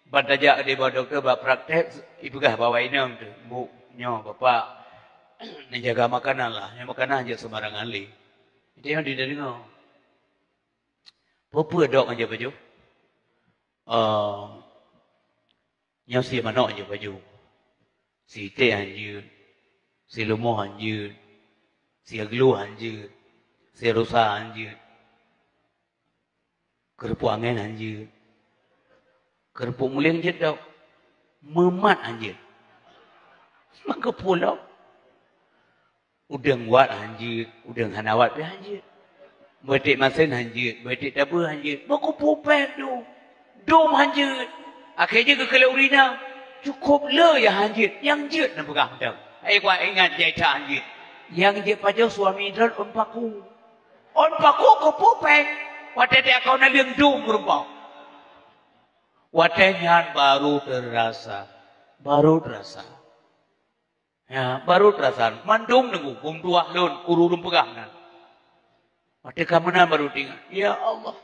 Ban tajak di bak dokto bak praktek, ipeugah bak awak inong tu, "Bu, nyoe bapak neujaga makanan lah, nyoe makanan jeuet seumarangan lé." Itu yang dideungoe. Peue-peue dok ngon jeuet baju? Oh, nyoe sie manok jeuet baju. Sie iték han jeuet, sie leumoh han jeuet, sie glueh han jeuet, sie rusa han jeuet. Keureupuk angén han jeuet. Keureupuk muléng jeuet dok. Meumat han jeuet. Maka pulo. Udeueng wat han jeuet, udeueng hana wat pih han jeuet. Beutek masen han jeuet, beutek tabeue han jeuet. Maka pupéh dum. Dum han jeuet. Akhé jeuet keu keuleuh ureueng inong. Cukôp le nyang han jeuet. Nyang jeuet neupeugah mantong. Hai kuat ingat jai that han jeuet. Nyang jeuet pajoh suami droen ôn paku. Ôn paku keu pupéh, watée teuka naleueng dum meurumpok. Watée nyan baru teurasa, baru teurasa. Ya, baru teurasa. Mandum neunggu, bum tuah lôn, ureueng peugah nan. Watée ka meunan baru teuingat, "Ya Allah."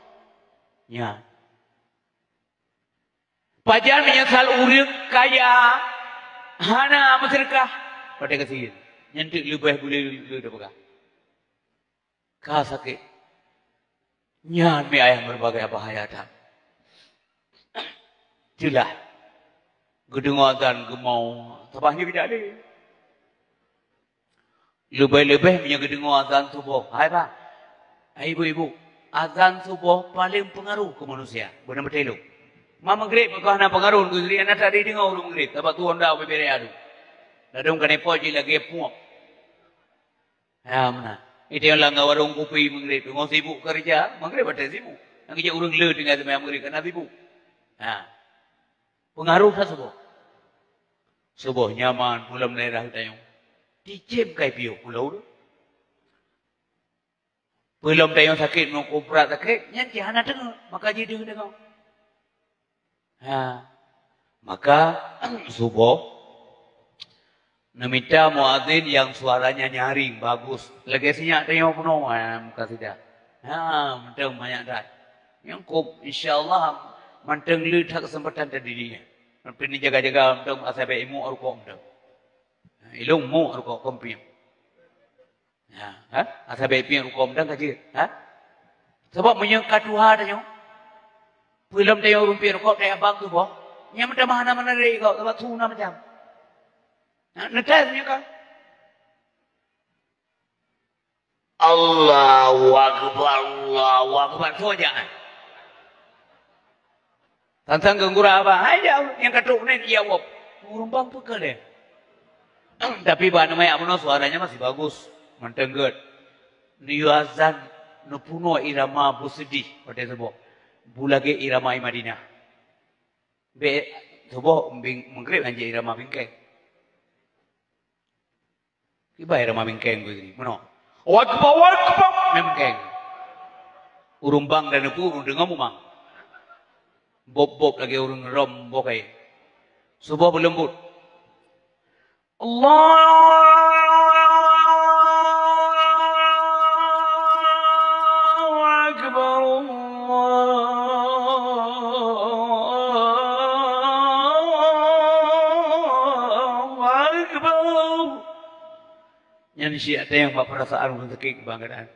Nyan. Pajan meunyoe asal ureueng kaya hana meuseudeukah, watée ka siyeuen, nyan teuk leubeh bulée le teupeugah. Ka sakét. Nyan mi ayah meureubagai bahaya that. Jeulaih. Geudeungoe azan geumoe, sabah nyoe geujak lé. Leubeh-leubeh meunyoe geudeungoe azan suboh. Hai bah, hai ibu-ibu, azan suboh paleng peungaroh keu manusia. Beuna meuteulông. Ma meugréb keu hana peungaroh keu geuria na tadi deungoe ureueng meugréb, sabab tuon da bubé raya tu. Ladôm ka neupot jih lagée puok. Ya, meunan. Itu yang langgar warong kupi meugréb tu. Ngon sibuk kerja, meugréb ada sibuk. Yang kerja ureueng le tinggal semayang meugréb, karena sibuk. Ha. Pengaruh tak suboh? Suboh nyaman, pulang daerah kita yang. Ticem kai piôh pulau tu. Peulom tayong sakét, meunyoe kuprat sakét, nyan cit hana teungeut, maka jideueng deungoe. Ha. Maka, suboh, neumita muazin nyang suaranya nyaring, bagus. Lagée sinyak tayong peunoh, ha, muka sida. Ha, mantong manyak that. Nyang kop, insya Allah, mantong le that keuseumpatan tadi nyan. Tapi neujaga-jaga mantong, asai bék imuk rukok mantong. Ha, ilong muk rukok kompiang. Ha, ha? Asai bék pieng rukok mantong ka jeuet, ha? Sabab meunyoe ka tuha tanyoe, peulom tanyoe ureueng pieng rukok tajak bak tuboh, nyan meutamah hana meunarek kok, sabab su na macam. Ha, neutes nyoe ka. Allahu Akbar, Allahu Akbar, soe jak? Sang-sang keu gura abang, hai jak, nyang ka trok nyan, iya wop. Ureueng bang peue keu lé? Tapi bak aneuk manyak bunoe suaranya masih bagus, mantong gét. Neuyue azan, neupunoe irama beuseudeh watée suboh. Beu lagée irama i Madinah. Bék suboh, bing-, meugréb han jeuet irama bingkeng. Kiban irama bingkeng beuseudeh, meunoe. Allahu Akbar, Allahu Akbar, bingkeng. Ureueng bang dan neupeu, ureueng deungoe mumang. Bob-bob lagée ureueng rom boh kayée. Suboh beuleumbot. Allahu Akbar, Allahu Akbar. Nyan siat teuh nyang bak peurasaan ureueng sakét keubangadan.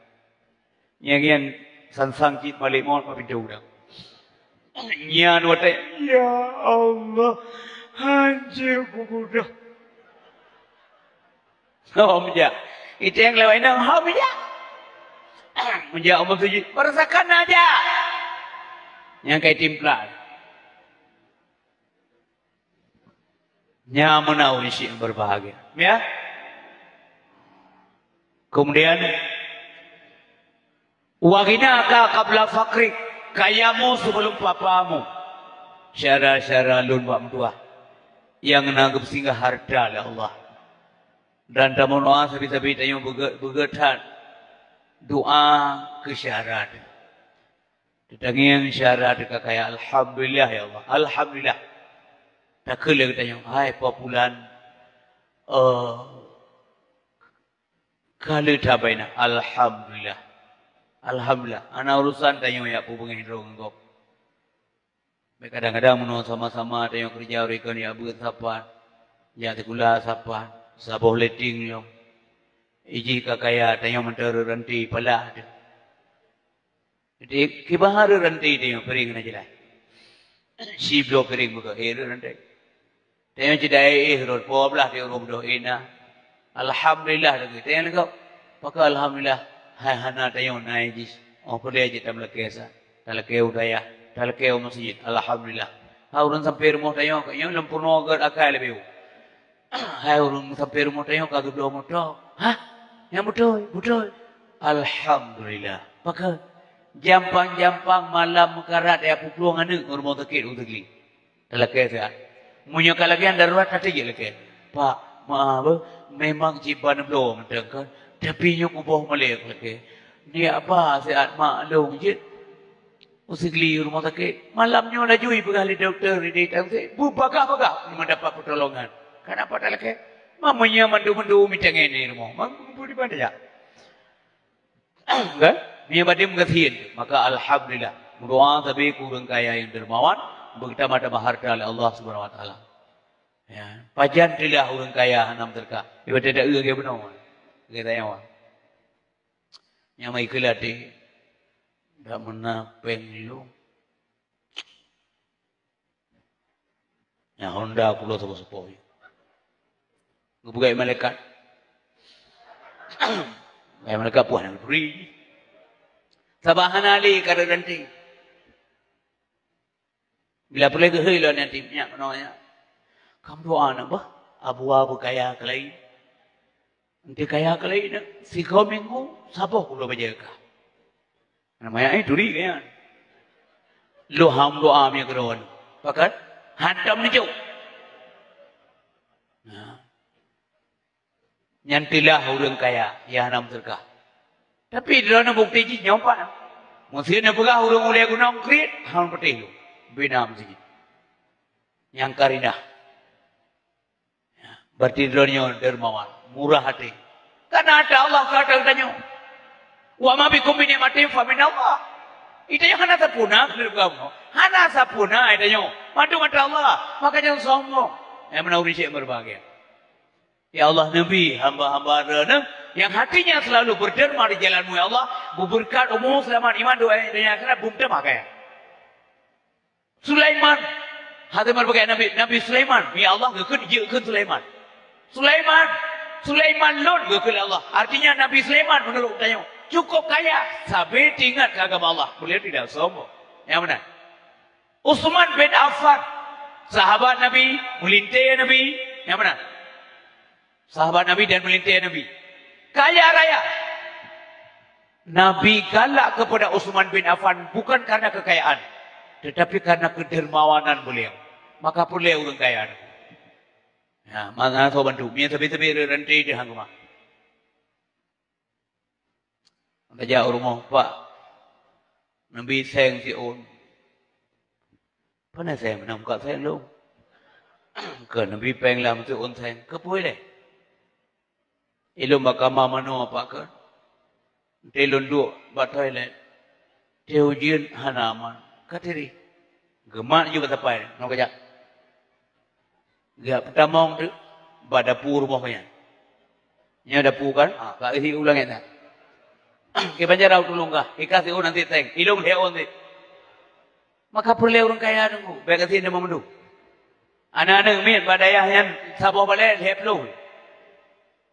Nyang nyan sang-sang cit malaikat maut bak pintoe udang. Nyan watée, "Ya Allah, hanjeuet kugudah." Hom jak. Iteng lewat inong, hom jak. Meujak u meuseujid, barasakan na jak. Nyang kai timpla. Nyan meunan ureueng syiek nyang berbahagia. Ya. Kemudian, wa ghinaka qabla faqrik, kayamu sebelum papamu. Syedara-syedara lôn bak meutuah, nyang na geupeusinggah hareuta lé Allah. Dan tameudoa sabe-sabe tanyoe beugét-beugét that doa keu syedara teuh. Teutangieng syedara teuh ka kaya, alhamdulillah ya Allah, alhamdulillah. Takheun lé geutanyoe, hai po pulan, eh, ka le that bak inan, alhamdulillah. Alhamdulillah, hana urusan tanyoe jak peubeungéh droe ngon gob. Bèk kadang-kadang meunoe sama-sama tanyoe keureuja, ureueng kon jak beuet sapat, jak sikula sapat, saboh leteng lom. Ijih ka kaya, tanyoe mantong reuranté palak teuh. Jadi, kiban reuranté tanyoe piréng hana jeulaih. Sibloe piréng beugöt, eh, reuranté. Tanyoe cit éh rot, po blah di ureueng beudôh éh na. Alhamdulillah lagèe. Tanyoe lagèe, pakon alhamdulillah, hai hana tanyoe na jih. Oh, peureulèe jih tameulakèe sa. Talakèe u dayah, talakèe u meuseujid. Alhamdulillah. Ha ureueng sampoe rumoh tanyoe, ka nyoe lom peurunoe gèt akai leubeh. Hai ureueng sampoe rumoh tanyoe ka geubloe moto. Hah? Nyang beutôi, beutôi. Alhamdulillah. Pakon? Jampang-jampang malam meukarat ya puklueng aneuk ngon rumoh sakét u Teugli. Talakèe siat. Meunyoe ka lagèe nyan darurat, até jeuet lakèe. Pak, meu'ah beuh, memang cit ban bloe mantong kan, tapi nyoe kuboh malèe lakèe. Nyak ba siat mak lôn jeuet u Sigli rumoh sakét. Malam nyoe laju jipeugah lé dokto di Tangse, beubagah-bagah meudapat peutolongan. Kenapa talakèe? Meunyoe mandum-mandum mitang ngon rumoh, mang kumpul di mana jak? Kan? Meunyoe bak deuh meugasien, maka alhamdulillah. Meudoa sabe keu ureueng kaya nyang dermawan, beugeutambah-tambah hareuta lé Allah Subhanahu wa Taala. Ya, pajan teulah ureueng kaya hana meuseudekah. Ibadat taeu lagèe bunoe. Lagèe tanyoe. Nyang mai keu latih. Dak meunan péng lôn. Nyang honda pulo saboh-saboh. Geupeugah malaikat. Geupeugah malaikat puih nyang turi. Sabab hana lé ka reuranté. Bila peureulèe geuhôi lôn yatim nyak keunoe nyak. Kam doa na bah, Abu Abu kaya keulai. Enti kaya keulai na, sigoe minggu saboh kulo bajèe kah. Namanya, eh, turi kaya. Lo ham doa mie keudroe. Pakat? Hantam neujok. Nah. Nyan teulah ureueng kaya, ya hana meuseudekah. Tapi droeneuh bukti jih nyoe pat. Meuseu neupeugah ureueng ulèe gunong kriet, hana peutéh lôn. Bina meuseujid. Nyang karinah. Ya, berarti droeneuh dermawan, murah até. Karena ata Allah ka ata geutanyoe. Wa ma bikum min nikmatin fa minallah. Geutanyoe hana sapeue na, hana sapeue na geutanyoe. Mandum ata Allah, maka jangan sombong. Nyang meunan ureueng syiek berbahagia. Ya Allah, neubi hamba-hamba Droeneuh nyang hatinya selalu berderma di jalan-Mu, ya Allah, beubeureukat umu seulamat iman doa donya akhirat, beumeuteumakaya. Sulaiman, hati meubagai Nabi, Nabi Sulaiman, ya Allah, geukheun jeuet keu Sulaiman. Sulaiman, Sulaiman lôn geukheun Allah. Artinya Nabi Sulaiman menurut tanyoe cukup kaya, sabe teuingat keu agama Allah. Beliau tidak sombong. Yang benar. Utsman bin Affan, sahabat Nabi, meulintèe Nabi, nyang meunan. Sahabat Nabi dan meulintèe Nabi. Kaya raya. Nabi galak kepada Utsman bin Affan bukan karena kekayaan, tetapi karena kedermawanan beliau. Maka peureulèe ureueng kaya. Ya, maka soe bantu. Mie sabe-sabe ranté di hang rumah. Tajak u rumoh, "Pak, neubi seng siôn." "Pane seng, meunan muka seng lôn." "Keu neubi péng lam siôn seng." "Keupeue lé?" "Ilôn bak kama manoe, Pak, keu. Enti lôn duek bak toilet, teuh ujeuen hana aman." "Ka tiri." Geumat ju bak sapai, ngon keujak. Geujak peutamong teuk bak dapu rumoh geuh nyan. Nyoe dapu kan? Ha, ka isi ulang nyan. Kiban cara tulông kah? Ika siôn nanti teng. Ilông lhèe ôn sit. Maka peureulèe ureueng kaya teungku. Bèk ka sit deungon mandum. Aneuk-aneuk miet bak dayah nyan saboh balèe lhèe ploh.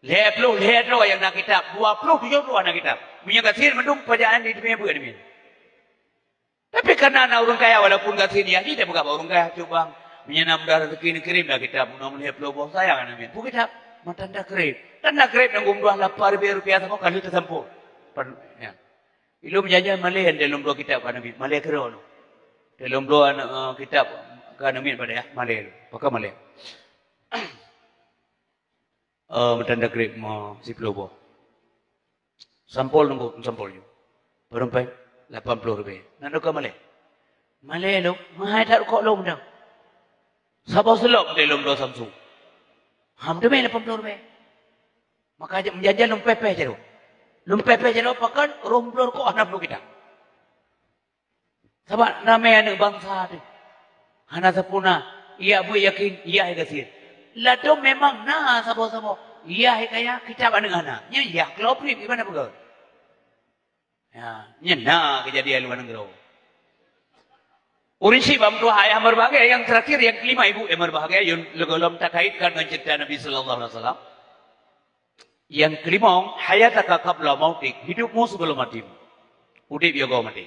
Lhée ploh lhée droe nyang na kitab, dua ploh tujoh droe na kitab. Meunyoe gasien mandum pajan di dunia beuet namiet. Tapi karena na ureuëng kaya, walaupun gasien, ya, jih tapeugah bak ureuëng kaya, "Cok bang, meunyoe na mudah rezeki, neukirém dah kitab, meunyoe lhée ploh boh sayang namiet." Peue kitab? Matan da kirém. Dan da kirém nyang geumeudua lapan ribée rupiah saboh ka lheueh teusampôh. Pen-, ya. Ilôn meujanjan malée, lôn bloe kitab ka namiet, malée keudroe lôn. Lôn bloe, eh, kitab ka namiet bak dayah, malée lôn. Pakon malée? Eh, meutan da kirém, eh, siploh boh. Sampol nunggu, sampol nyoe. Barô péng lapan ploh ribée. Nyan ka malée. Malée lôn, meuhai that rukok lôn dong. Saboh seulop deh lôn bloe Samsung. Ham teumé lapan ploh ribée. Maka meujanjan lôn péh-péh jaroe. Lôn péh-péh jaroe pakon, rhom bloe rukok hana bloe kitab. Sabab ramé aneuëk bansa teuh hana sapeue na, ijak beuet yakin, ijak gasien. Ladôm memang na saboh-saboh, ijak kaya, kitab aneuëk hana. Nyan ijak keuloprip, iban peugah. Ya, nyan na keujadian luwa nanggroe. Ureuëng syiek bak meutuah ayah meubahgia, nyang teurakhir, nyang keulima ibu nyang meubahgia, yun leugohlom takaitkan ngon ceurita Nabi sallallahu alaihi wasallam. Nyang keulimong, hayataka qabla mautik, hidupmu sebelum matimu. Udeb yogo maté.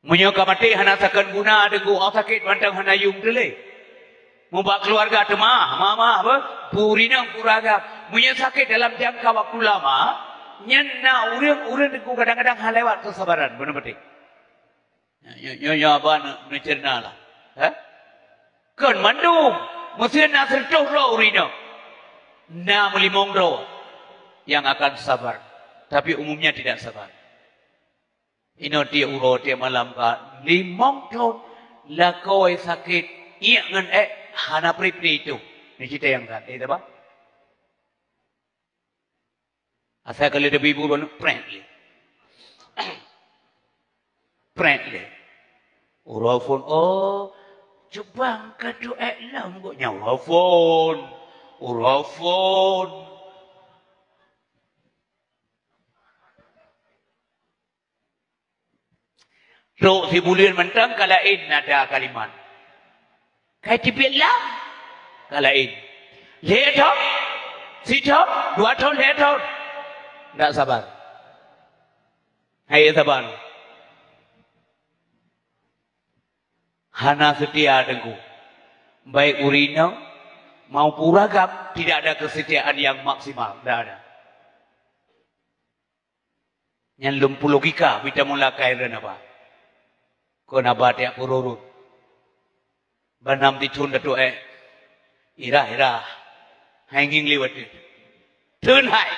Meunyoe ka maté hana sakon guna, deungoe sakét mantong hana yum teulé. Mubak keuluwarga teuma, mama apa? Puri nang pura agam. Meunyoe sakét dalam jangka waktu lama, nyan na ureuëng-ureuëng deungoe kadang-kadang hana lewat kesabaran, beuna maté. Nyoe, nyoe, nyoe haba neuceurita lah. Hah? Kon mandum, meuseu na seureutôh droe ureuëng inong. Na meulimong droe nyang akan sabar, tapi umumnya tidak sabar. Inoe tiep uroe tiep malam ka limong thon lakoe sakét, iek ngon ék hana pri-pri itu. Ni cerita nyang that, eh, apa? Asai ka lheueh teubibu droeneuh, preh lé. Preh lé. Uroe phon, "Oh, cubang ka duek lom gok nyan uroe phon." Uroe phon. Trok sibuleuen mantong ka laén nada kalimat. Kai teubiet lam ka laén. Lhée thon, sithon, dua thon, lhée thon. Ndak sabar. Hai sabar. Hana seutia teungku. Baik ureuëng inong maupun ureuëng agam, tidak ada kesetiaan yang maksimal. Tidak ada. Nyan lom peulogika mita mula kai reunaba. Kon haba tiak kururut. Banam tithon datu ék. Irah-irah. Hai ngieng liwat tu. Teun hai.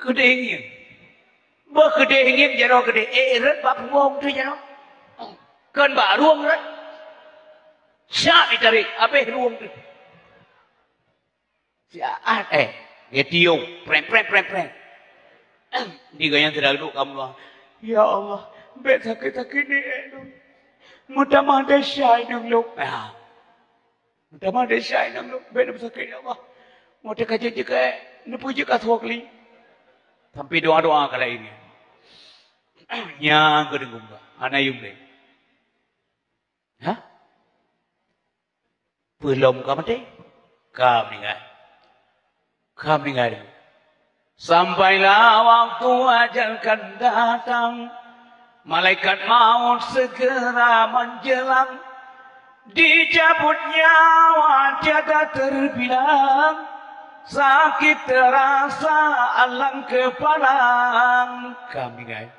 Keudeh ngieng. Beuh keudeh ngieng jaroe keudeh. Eh, rot bak puwong tu jaroe. Kon bak rueng rot. Syak ditarék. Abéh rueng tu. Siat, eh, dia tiup, preng, preng, preng, preng. Di gaya sudah duduk kamu doa. Ya Allah, bèk sakét-sakét ni, eh, tu. Meutamah desya inong lôn. Ah. Meutamah desya inong lôn, bèk sakét, ya Allah. Mau teukaji jeuke, neupeujeuk ka suah kali. Sampai doa-doa kala ini. Nyang keudeueng gumba, hana yum lé. Hah? Peulom ka maté? Ka meuninggai. Ka meuninggai. Sampailah waktu ajal kan datang, malaikat maut segera menjelang. Dicabut nyawa tiada terbilang, sakit terasa alang kepalang. Ka meuninggai.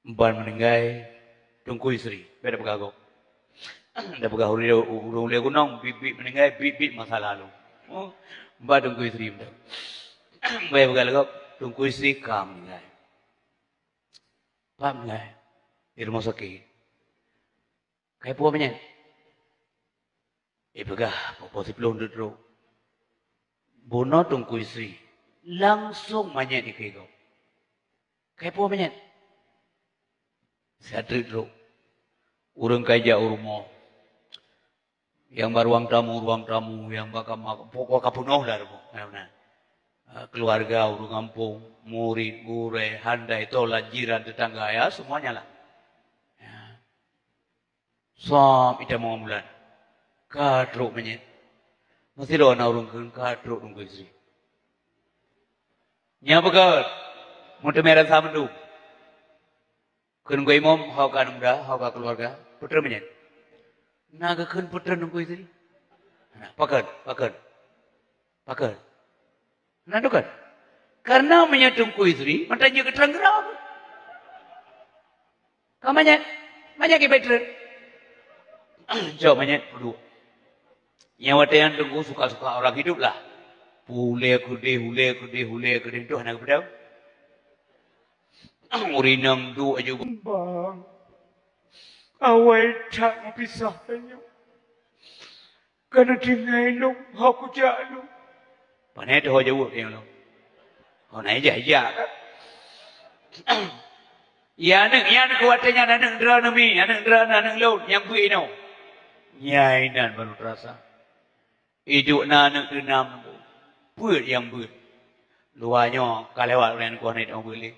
Ban meuninggai Teungku Yusri, bèk tapeugah gob. Tapeugah ureueng, ureueng ulèe gunong, biet-biet meuninggai, biet-biet masa lalu. Oh, ban Teungku Yusri beutôi. Bèk peugah lé gob, Teungku Yusri ka meuninggai. Pat meuninggai? Di rumoh sakét. Kai po manyét? Ipeugah po-po siploh deuek trok. Bunoe Teungku Yusri langsong manyét dikeue gob. Kai po manyét? Siat trok. Ureueng ka ijak u rumoh. Nyang bak ruang tamu, ruang tamu, nyang bak kama, pokok ka peunoh lah rumoh. Nah, nah. Ah, keluarga, ureueng gampông, murit, gurèe, handai, tolan, jiran, tetangga, ya, semuanya lah. Ya. Som itamong bulan. Ka trok manyét. Meusidroe na ureuëng kheun ka trok Teungku Yusri. Nyan peugah, meuteumé rasa mandum. Kheun Teungku Imum, ho ka aneuk muda, ho ka keuluwarga, peutreun manyét. Na geukheun peutreun Teungku Yusri. Nah, pakon, pakon. Pakon. Na tukon. Karena meunyoe Teungku Yusri, mantong jeuet keu trang geura. Ka manyét, manyét keu peutreun. Jok manyét peuduek. Nyang watée nyan Teungku suka-suka orang hidup lah. Pulé keudeh, ulé keudeh, ulé keudeh, tu hana geupeudong. Ureuëng inong duek aju. Bang, awai that meupisah tanyoe. Kana tinggai lôn, ho kujak lôn. Pane teuho jaweueb nyang lôn. Ho na ijak-ijak kan? Ya aneuk, ya aneuk watée nyan aneuk droeneuh mi, aneuk droeneuh, aneuk lôn nyang beuet inoe. Nyai nan baru terasa. Iduek na aneuk teunam, peuet nyang beuet. Luwa nyoe ka lewat ulée nyan kuh nit beuet lé.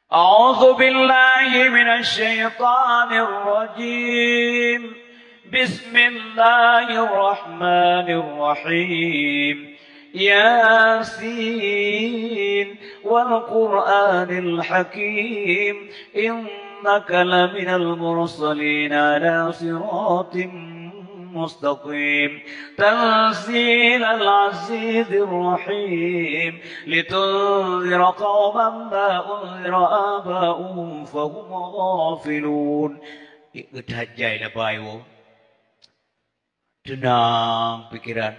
أعوذ بالله من الشيطان الرجيم. بسم الله الرحمن الرحيم. ياسين والقرآن الحكيم. إنك لمن المرسلين على صراط مستقيم. تنزيل العزيز الرحيم. لتنذر قوما ما أنذر آباؤهم فهم غافلون. Ikeutajai labai woe. Teunang pikeran.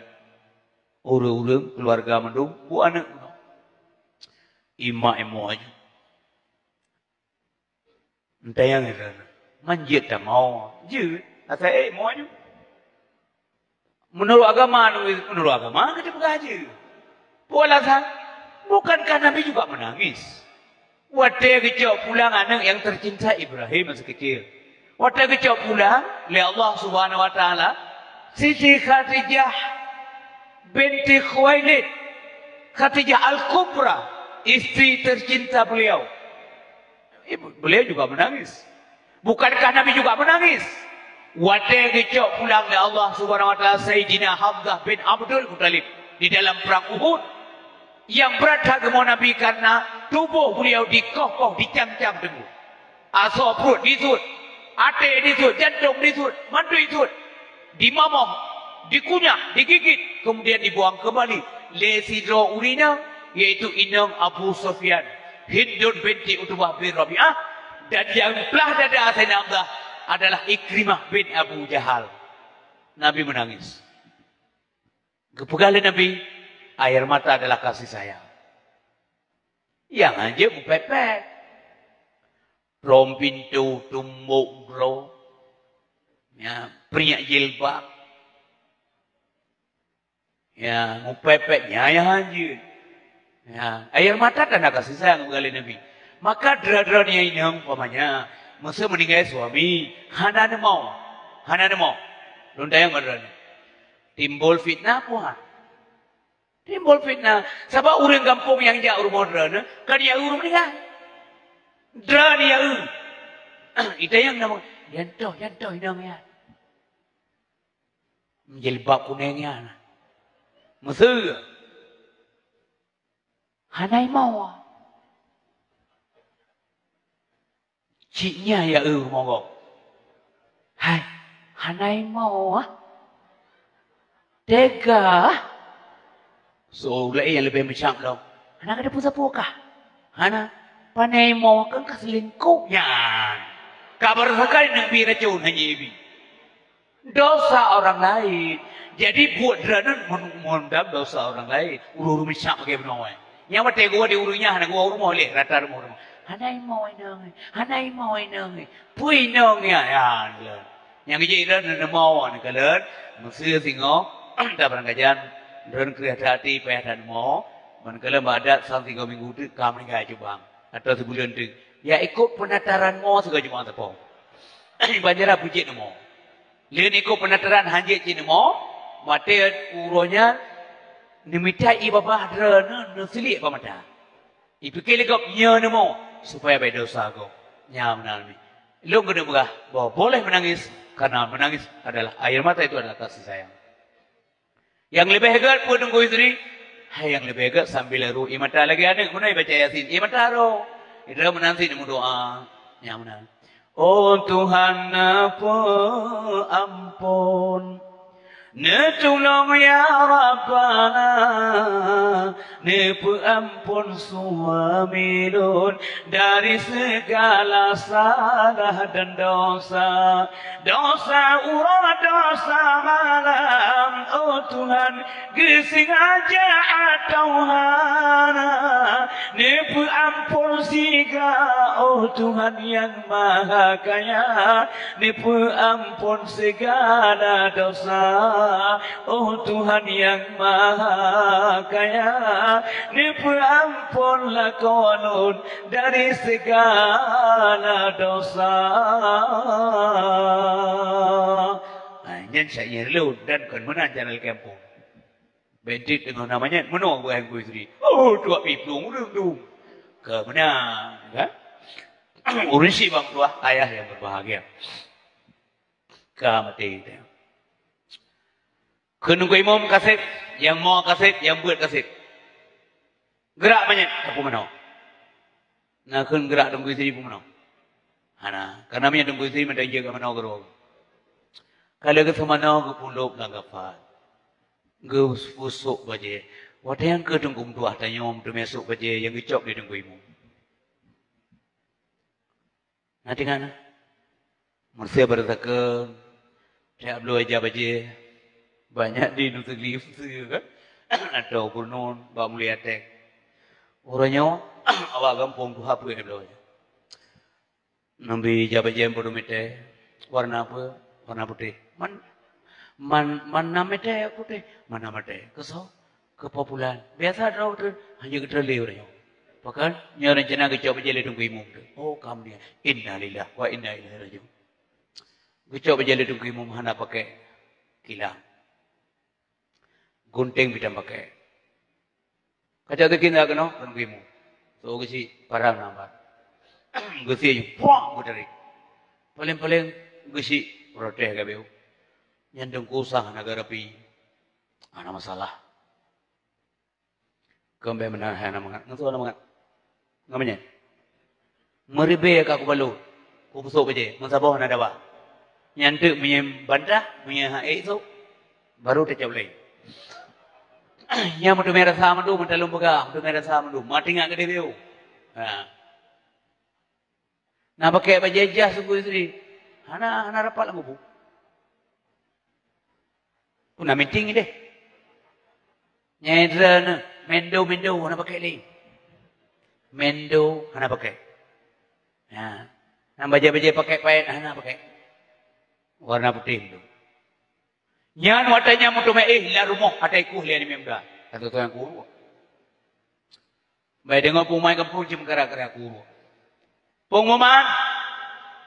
Ureuëng-ureuëng keuluwarga mandum, bu aneuk. Imak imoe aju. Entayang nyan, manjeuet tamong. Jeuet, asai ék moe nyoe. Meunurot agama, meunurot agama, kita peugah jeuet. Peue alasan? Bukankah Nabi juga menangis? Watée geucok pulang aneuk nyang tercinta Ibrahim masa kecil. Watée geucok pulang lé Allah Subhanahu wa Taala, Siti Khadijah binti Khuwailid, Khadijah Al-Kubra, istri tercinta beliau. Eh, beliau juga menangis. Bukankah Nabi juga menangis? Watée geucok pulang lé Allah Subhanahu wa Taala Saidina Hamzah bin Abdul Muttalib di dalam perang Uhud, nyang brat that geumoe Nabi karena tuboh beliau dikoh-koh, dicam-cam teungku. Asoe pruet disuet, até disuet, jantong disuet, mandum disuet. Dimamoh, dikunyah, digigit, kemudian dibuang kembali lé sidroe ureuëng inong, yaitu inong Abu Sufyan, Hindun binti Utbah bin Rabi'ah, dan nyang plah dada Saidina Hamzah adalah Ikrimah bin Abu Jahal. Nabi menangis. Geupeugah lé Nabi, air mata adalah kasih sayang. Nyang hanjeuet meupék-pék. Rhom pintoe, tumbok droe. Ya, priek jilbab. Ya, meupék-pék nyan nyang hanjeuet. Ya, air mata tanda kasih sayang geupeugah lé Nabi. Maka droe-droe nyang inong umpamanya, meuseu meuninggai suami, hana neumoe. Hana neumoe. Lôn tanyong bak droeneuh. Timbul fitnah peue han? Timbul fitnah. Sabab ureuëng gampông nyang jak u rumoh droeneuh, ka jijak ureuëng meuninggai. Droeneuh ya eu. Itanyong nama, "Nyan toh, nyan toh inong nyan. Jilbab kunéng nyan. Meuseu?" Hana imoe. Cit nyan ya eu rumoh gob. Hai, hana imoe. Tega. Soe laén nyang leubeh meucam lom. Hana ka teupeue sapeue kah? Hana. Pane imoe kan ka selingkuh nyan. Ka baroesa kali neubi racun hana ibi. Dosa orang lain. Jadi buet droeneuh meundam dosa orang lain. Ureuëng-ureuëng meucam lagée bunoe. Nyang watée geuwoe di ureuëng nyan hana geuwoe u rumoh lé, rata rumoh-rumoh. Hana imoe inong, hana imoe inong. Peue inong nyan? Ya, nyan. Nyang jih droeneuh neumoe neukalon, meuseu singoh, tabarangkajan, droeneuh kreueh hati-hati payah that neumoe, ban kalon bak adat sang tiga minggu teuk ka meuninggai cubang, atau sibuleuen teuk. Ya ikot peunataran moe sigoe cubang teupông. Ban jih peue jeuet neumoe. Lheueh ikot peunataran hanjeuet cit neumoe, watée uroe nyan neumita ié babah droeneuh neusiliek bak mata. Ipike lé gob nyoe neumoe supaya bèk dosa gob. Nyan meunan mi. Lôn keuneuk peugah bahwa boleh menangis Karena menangis adalah, air mata itu adalah kasih sayang. Nyang leubeh gét peue Teungku Yusri? Hai, nyang leubeh gét sambil ru ie mata lagée aneuëk meunoe baca Yasin, ie mata ro. Ira meunan sit meudoa. Nyang meunan. Oh Tuhan, neupeuampon. Neutulông ya Rabbana. Neupeuampon suami lôn dari segala salah dan dosa. Dosa uroe, dosa malam, oh Tuhan, geusengaja atawa hana, neupeuampon sigra, oh Tuhan nyang maha kaya, neupeuampon segala dosa, oh Tuhan nyang maha kaya, neupeuampon lakoe lôn dari segala dosa. Hai, nyan syair lôn dan kon meunan cara lagée ampôn. Bandit deungon nama nyan meunoe beuhai Teungku Yusri. Oh, tuak pi plueng ureuëng tu. Kon meunan, kan? Ureuëng syiek bang tuah, ayah yang berbahagia. Ka maté teuh. Kheun Teungku Imum ka sép, nyang mo ka sép, nyang beuet ka sép. Geurak manyét, ka peumanoe. Na kheun geurak Teungku Yusri peumanoe? Hana, karena manyét Teungku Yusri mantong jeuet ka manoe keudroe. Ka lheueh geuseumanoe geupulôb lam kafan. Geupusôk bajée. Watée nyang keu Teungku meutuah tanyoe meuteumé sôk bajée nyang geucok lé Teungku Imum. Na tinggai na. Meusé beureusakon, tiep bloe ija bajée, banyak di Nusantara, kan? Atau Gubernur, bak Mulia Tek. Uroe nyoe, awak gampông tuha peuet bloe. Nambi ija bajée peuet mètè, warna apa? Warna putéh. Man, man, man nam mètè putéh, man nam mètè. Keusoe? Keu Pak Pulan. Biasa droe teuh hana geutreun lé ureuëng nyoe. Pakon? Nyoe rencana geucok bajée lé Teungku Imum teuh. Oh, ka meuninggai. Innalillahi wa inna ilaihi raji'un. Geucok bajée lé Teungku Imum hana pakai kilang. Gunting pih tan pakai. Ka cok teuh kilang keunoe, Teungku Imum. Soe geuchik parang na ban. Geuchik nyoe, puang geutarék. Paleng-paleng geuchik protes ka beu. Nyan Teungku sang hana geurapi. Hana masalah. Keumbang meunan hai aneuk mangat. Ngon soe aneuk mangat? Ngon meunyan. Meuribée ka kubalot. Kupusôk bajée. Meusaboh na daba. Nyan teuk meunyan bantah, meunyan han ék sôk. Baru teucok lé. Nyan meuteumé rasa mandum, meutalong peugah, meuteumé rasa mandum. Maté ngat keudeh biu. Ha. Na pakék bajée jas Teungku Yusri. Hana, hana rapat lam kubu. Puna meeting deh. Nyai dra na, mendo, mendo, hana pakék lé. Mendo, hana pakék. Ha. Na bajée-bajée pakék paét, hana pakék. Warna putéh tu. Nyan watée nyan meuteumé éh lam rumoh atai kuh lé aneuk muda. Kata tuan guru. Bai deungoe peungumuman gampông cit meukara-kara guru. Peungumuman,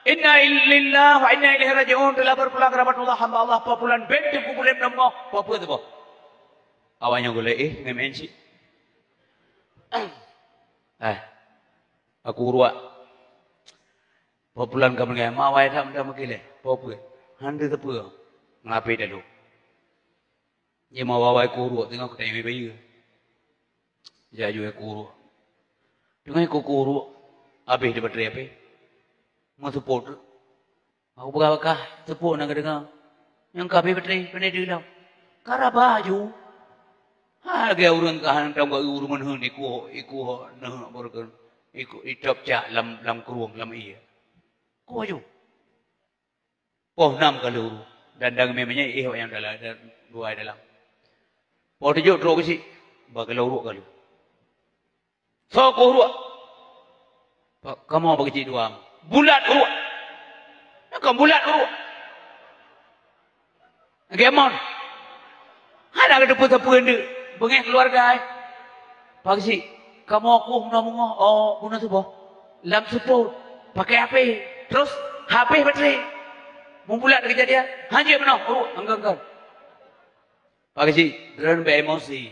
"Inna lillahi wa inna ilaihi raji'un," telah berpulang ke rahmatullah hamba Allah, Pak Pulan bin Teungku Pulan Meunyoe, Pak Pulan teuboh. Awak nyoe gulée, eh, ngon M N C. Eh, aku ruak. Pak Pulan ka meuninggai, ma wai that meuda meukilée. Pak Pulan, han teuteupeu. Ngelapé dalu. Jimeuwawai kuruek teungoh keutai bayeue. Jaju kuruek. Teungoh kuruek, habéh di baterai H P. Meuseupôt. Aku peugah bakah, seupôt na geudeungoe. Nyang ka habéh baterai, keuneuk di lom. Ka raba aju. Ha, lagée ureuëng ka hantom geu ureuëng meuneuk ikuh, ikuh neuh beureukeun. Ikuh itop cak lam, lam krueng, lam ié. Kuh aju. Poh nam ka lheueh uroe, dan dang mé meunyoe éh awak nyang dalam, dan dua dalam. Poh tujoh trok keuchik, ba geulong uroe ka lheueh. Soe keuh uroe? Kamoe bak keuchik dua. Bulat uroe. Nyan kon bulat uroe. Lagée mon. Hana geuteupeue-teupeue ndeuek. Beungéh keuluwarga, eh. Pak Geuchik, kamoe kuh meunoe beungoh, oh, bunoe suboh. Lam seupôt, pakai H P. Terus, habéh baterai. Meubulat keujadian, hanjeuet meunoe, oh, enggon-enggon. Pak Geuchik, droeneuh bèk emosi.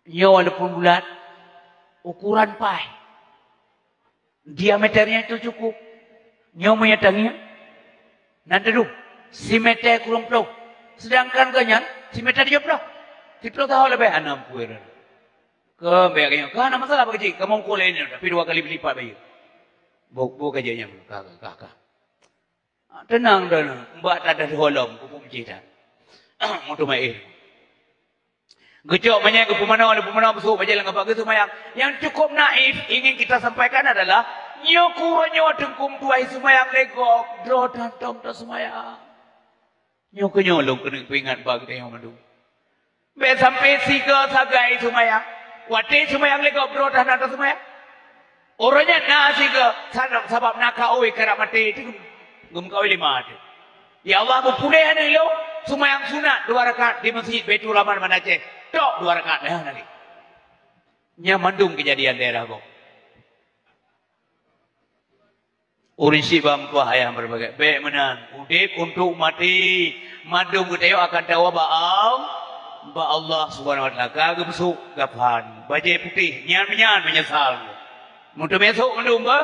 Nyoe walaupun bulat, ukuran paih. Diameternya itu cukup. Nyoe meunyo tangieng, Nan teudum, simètè kureueng plôh. Seudangkan geuh nyan, simètè tujoh plôh. Siplôh tahun leubeh, aneuëk pue. Keu bék nyoe, ka hana masalah bak cit, kamoe ukur lé nyoe, tapi dua kali lipat bayeue. Bo, bo ka jeuet nyan, ka, ka, ka, ka. Teunang, teunang, bak tadah holom, kupu meucita. Meuteumé. Geucok manyang geupumanö, geupumanö beusôk bajèe lam geuba geuseumayang. Yang cukup naif ingin kita sampaikan adalah, nyoe keu uroe nyoe teungku meutuah seumayang lé gob, droe tantong taseumayang. Nyoe keu nyoe lôn keuneuk peuingat bak geutanyoe mandum. Bék sampai sigoe sagai seumayang. Watèe seumayang lé gob droe tantong taseumayang. Uroe nyan na sigoe, sabab na kaôi karab maté, itu geumeukaôi lé ma teuh. Ya Allah, beupuléh aneuk lôn, seumayang sunat dua rakaat di Masjid Baitur Rahman Banda Aceh. Tok dua rakaat, dah lagi. Nyan mandum keujadian daerah gob. Ureuëng syiek bak meutuah ayah berbagai. Bék meunan. Udeb untuk maté. Mandum geutanyoe akan tawoe bak Al-, bak Allah Subhanahu Wa Taala. Ka geubeusôk kafan, bajèe putéh, nyan meunyan meunyeusal. Meuteumé sôk mandum beuh?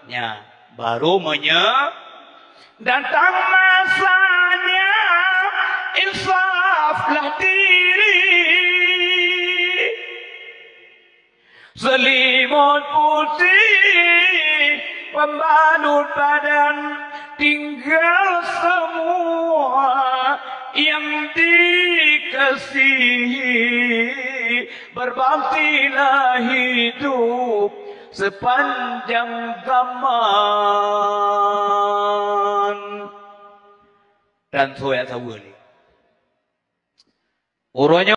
Nyan. Baru meunye-, datang masanya, insaflah diri. Selimut putih pembalut badan, tinggal semua yang dikasihi. Berbaktilah hidup sepanjang zaman. Dan soe saweue lé. Uroe nyoe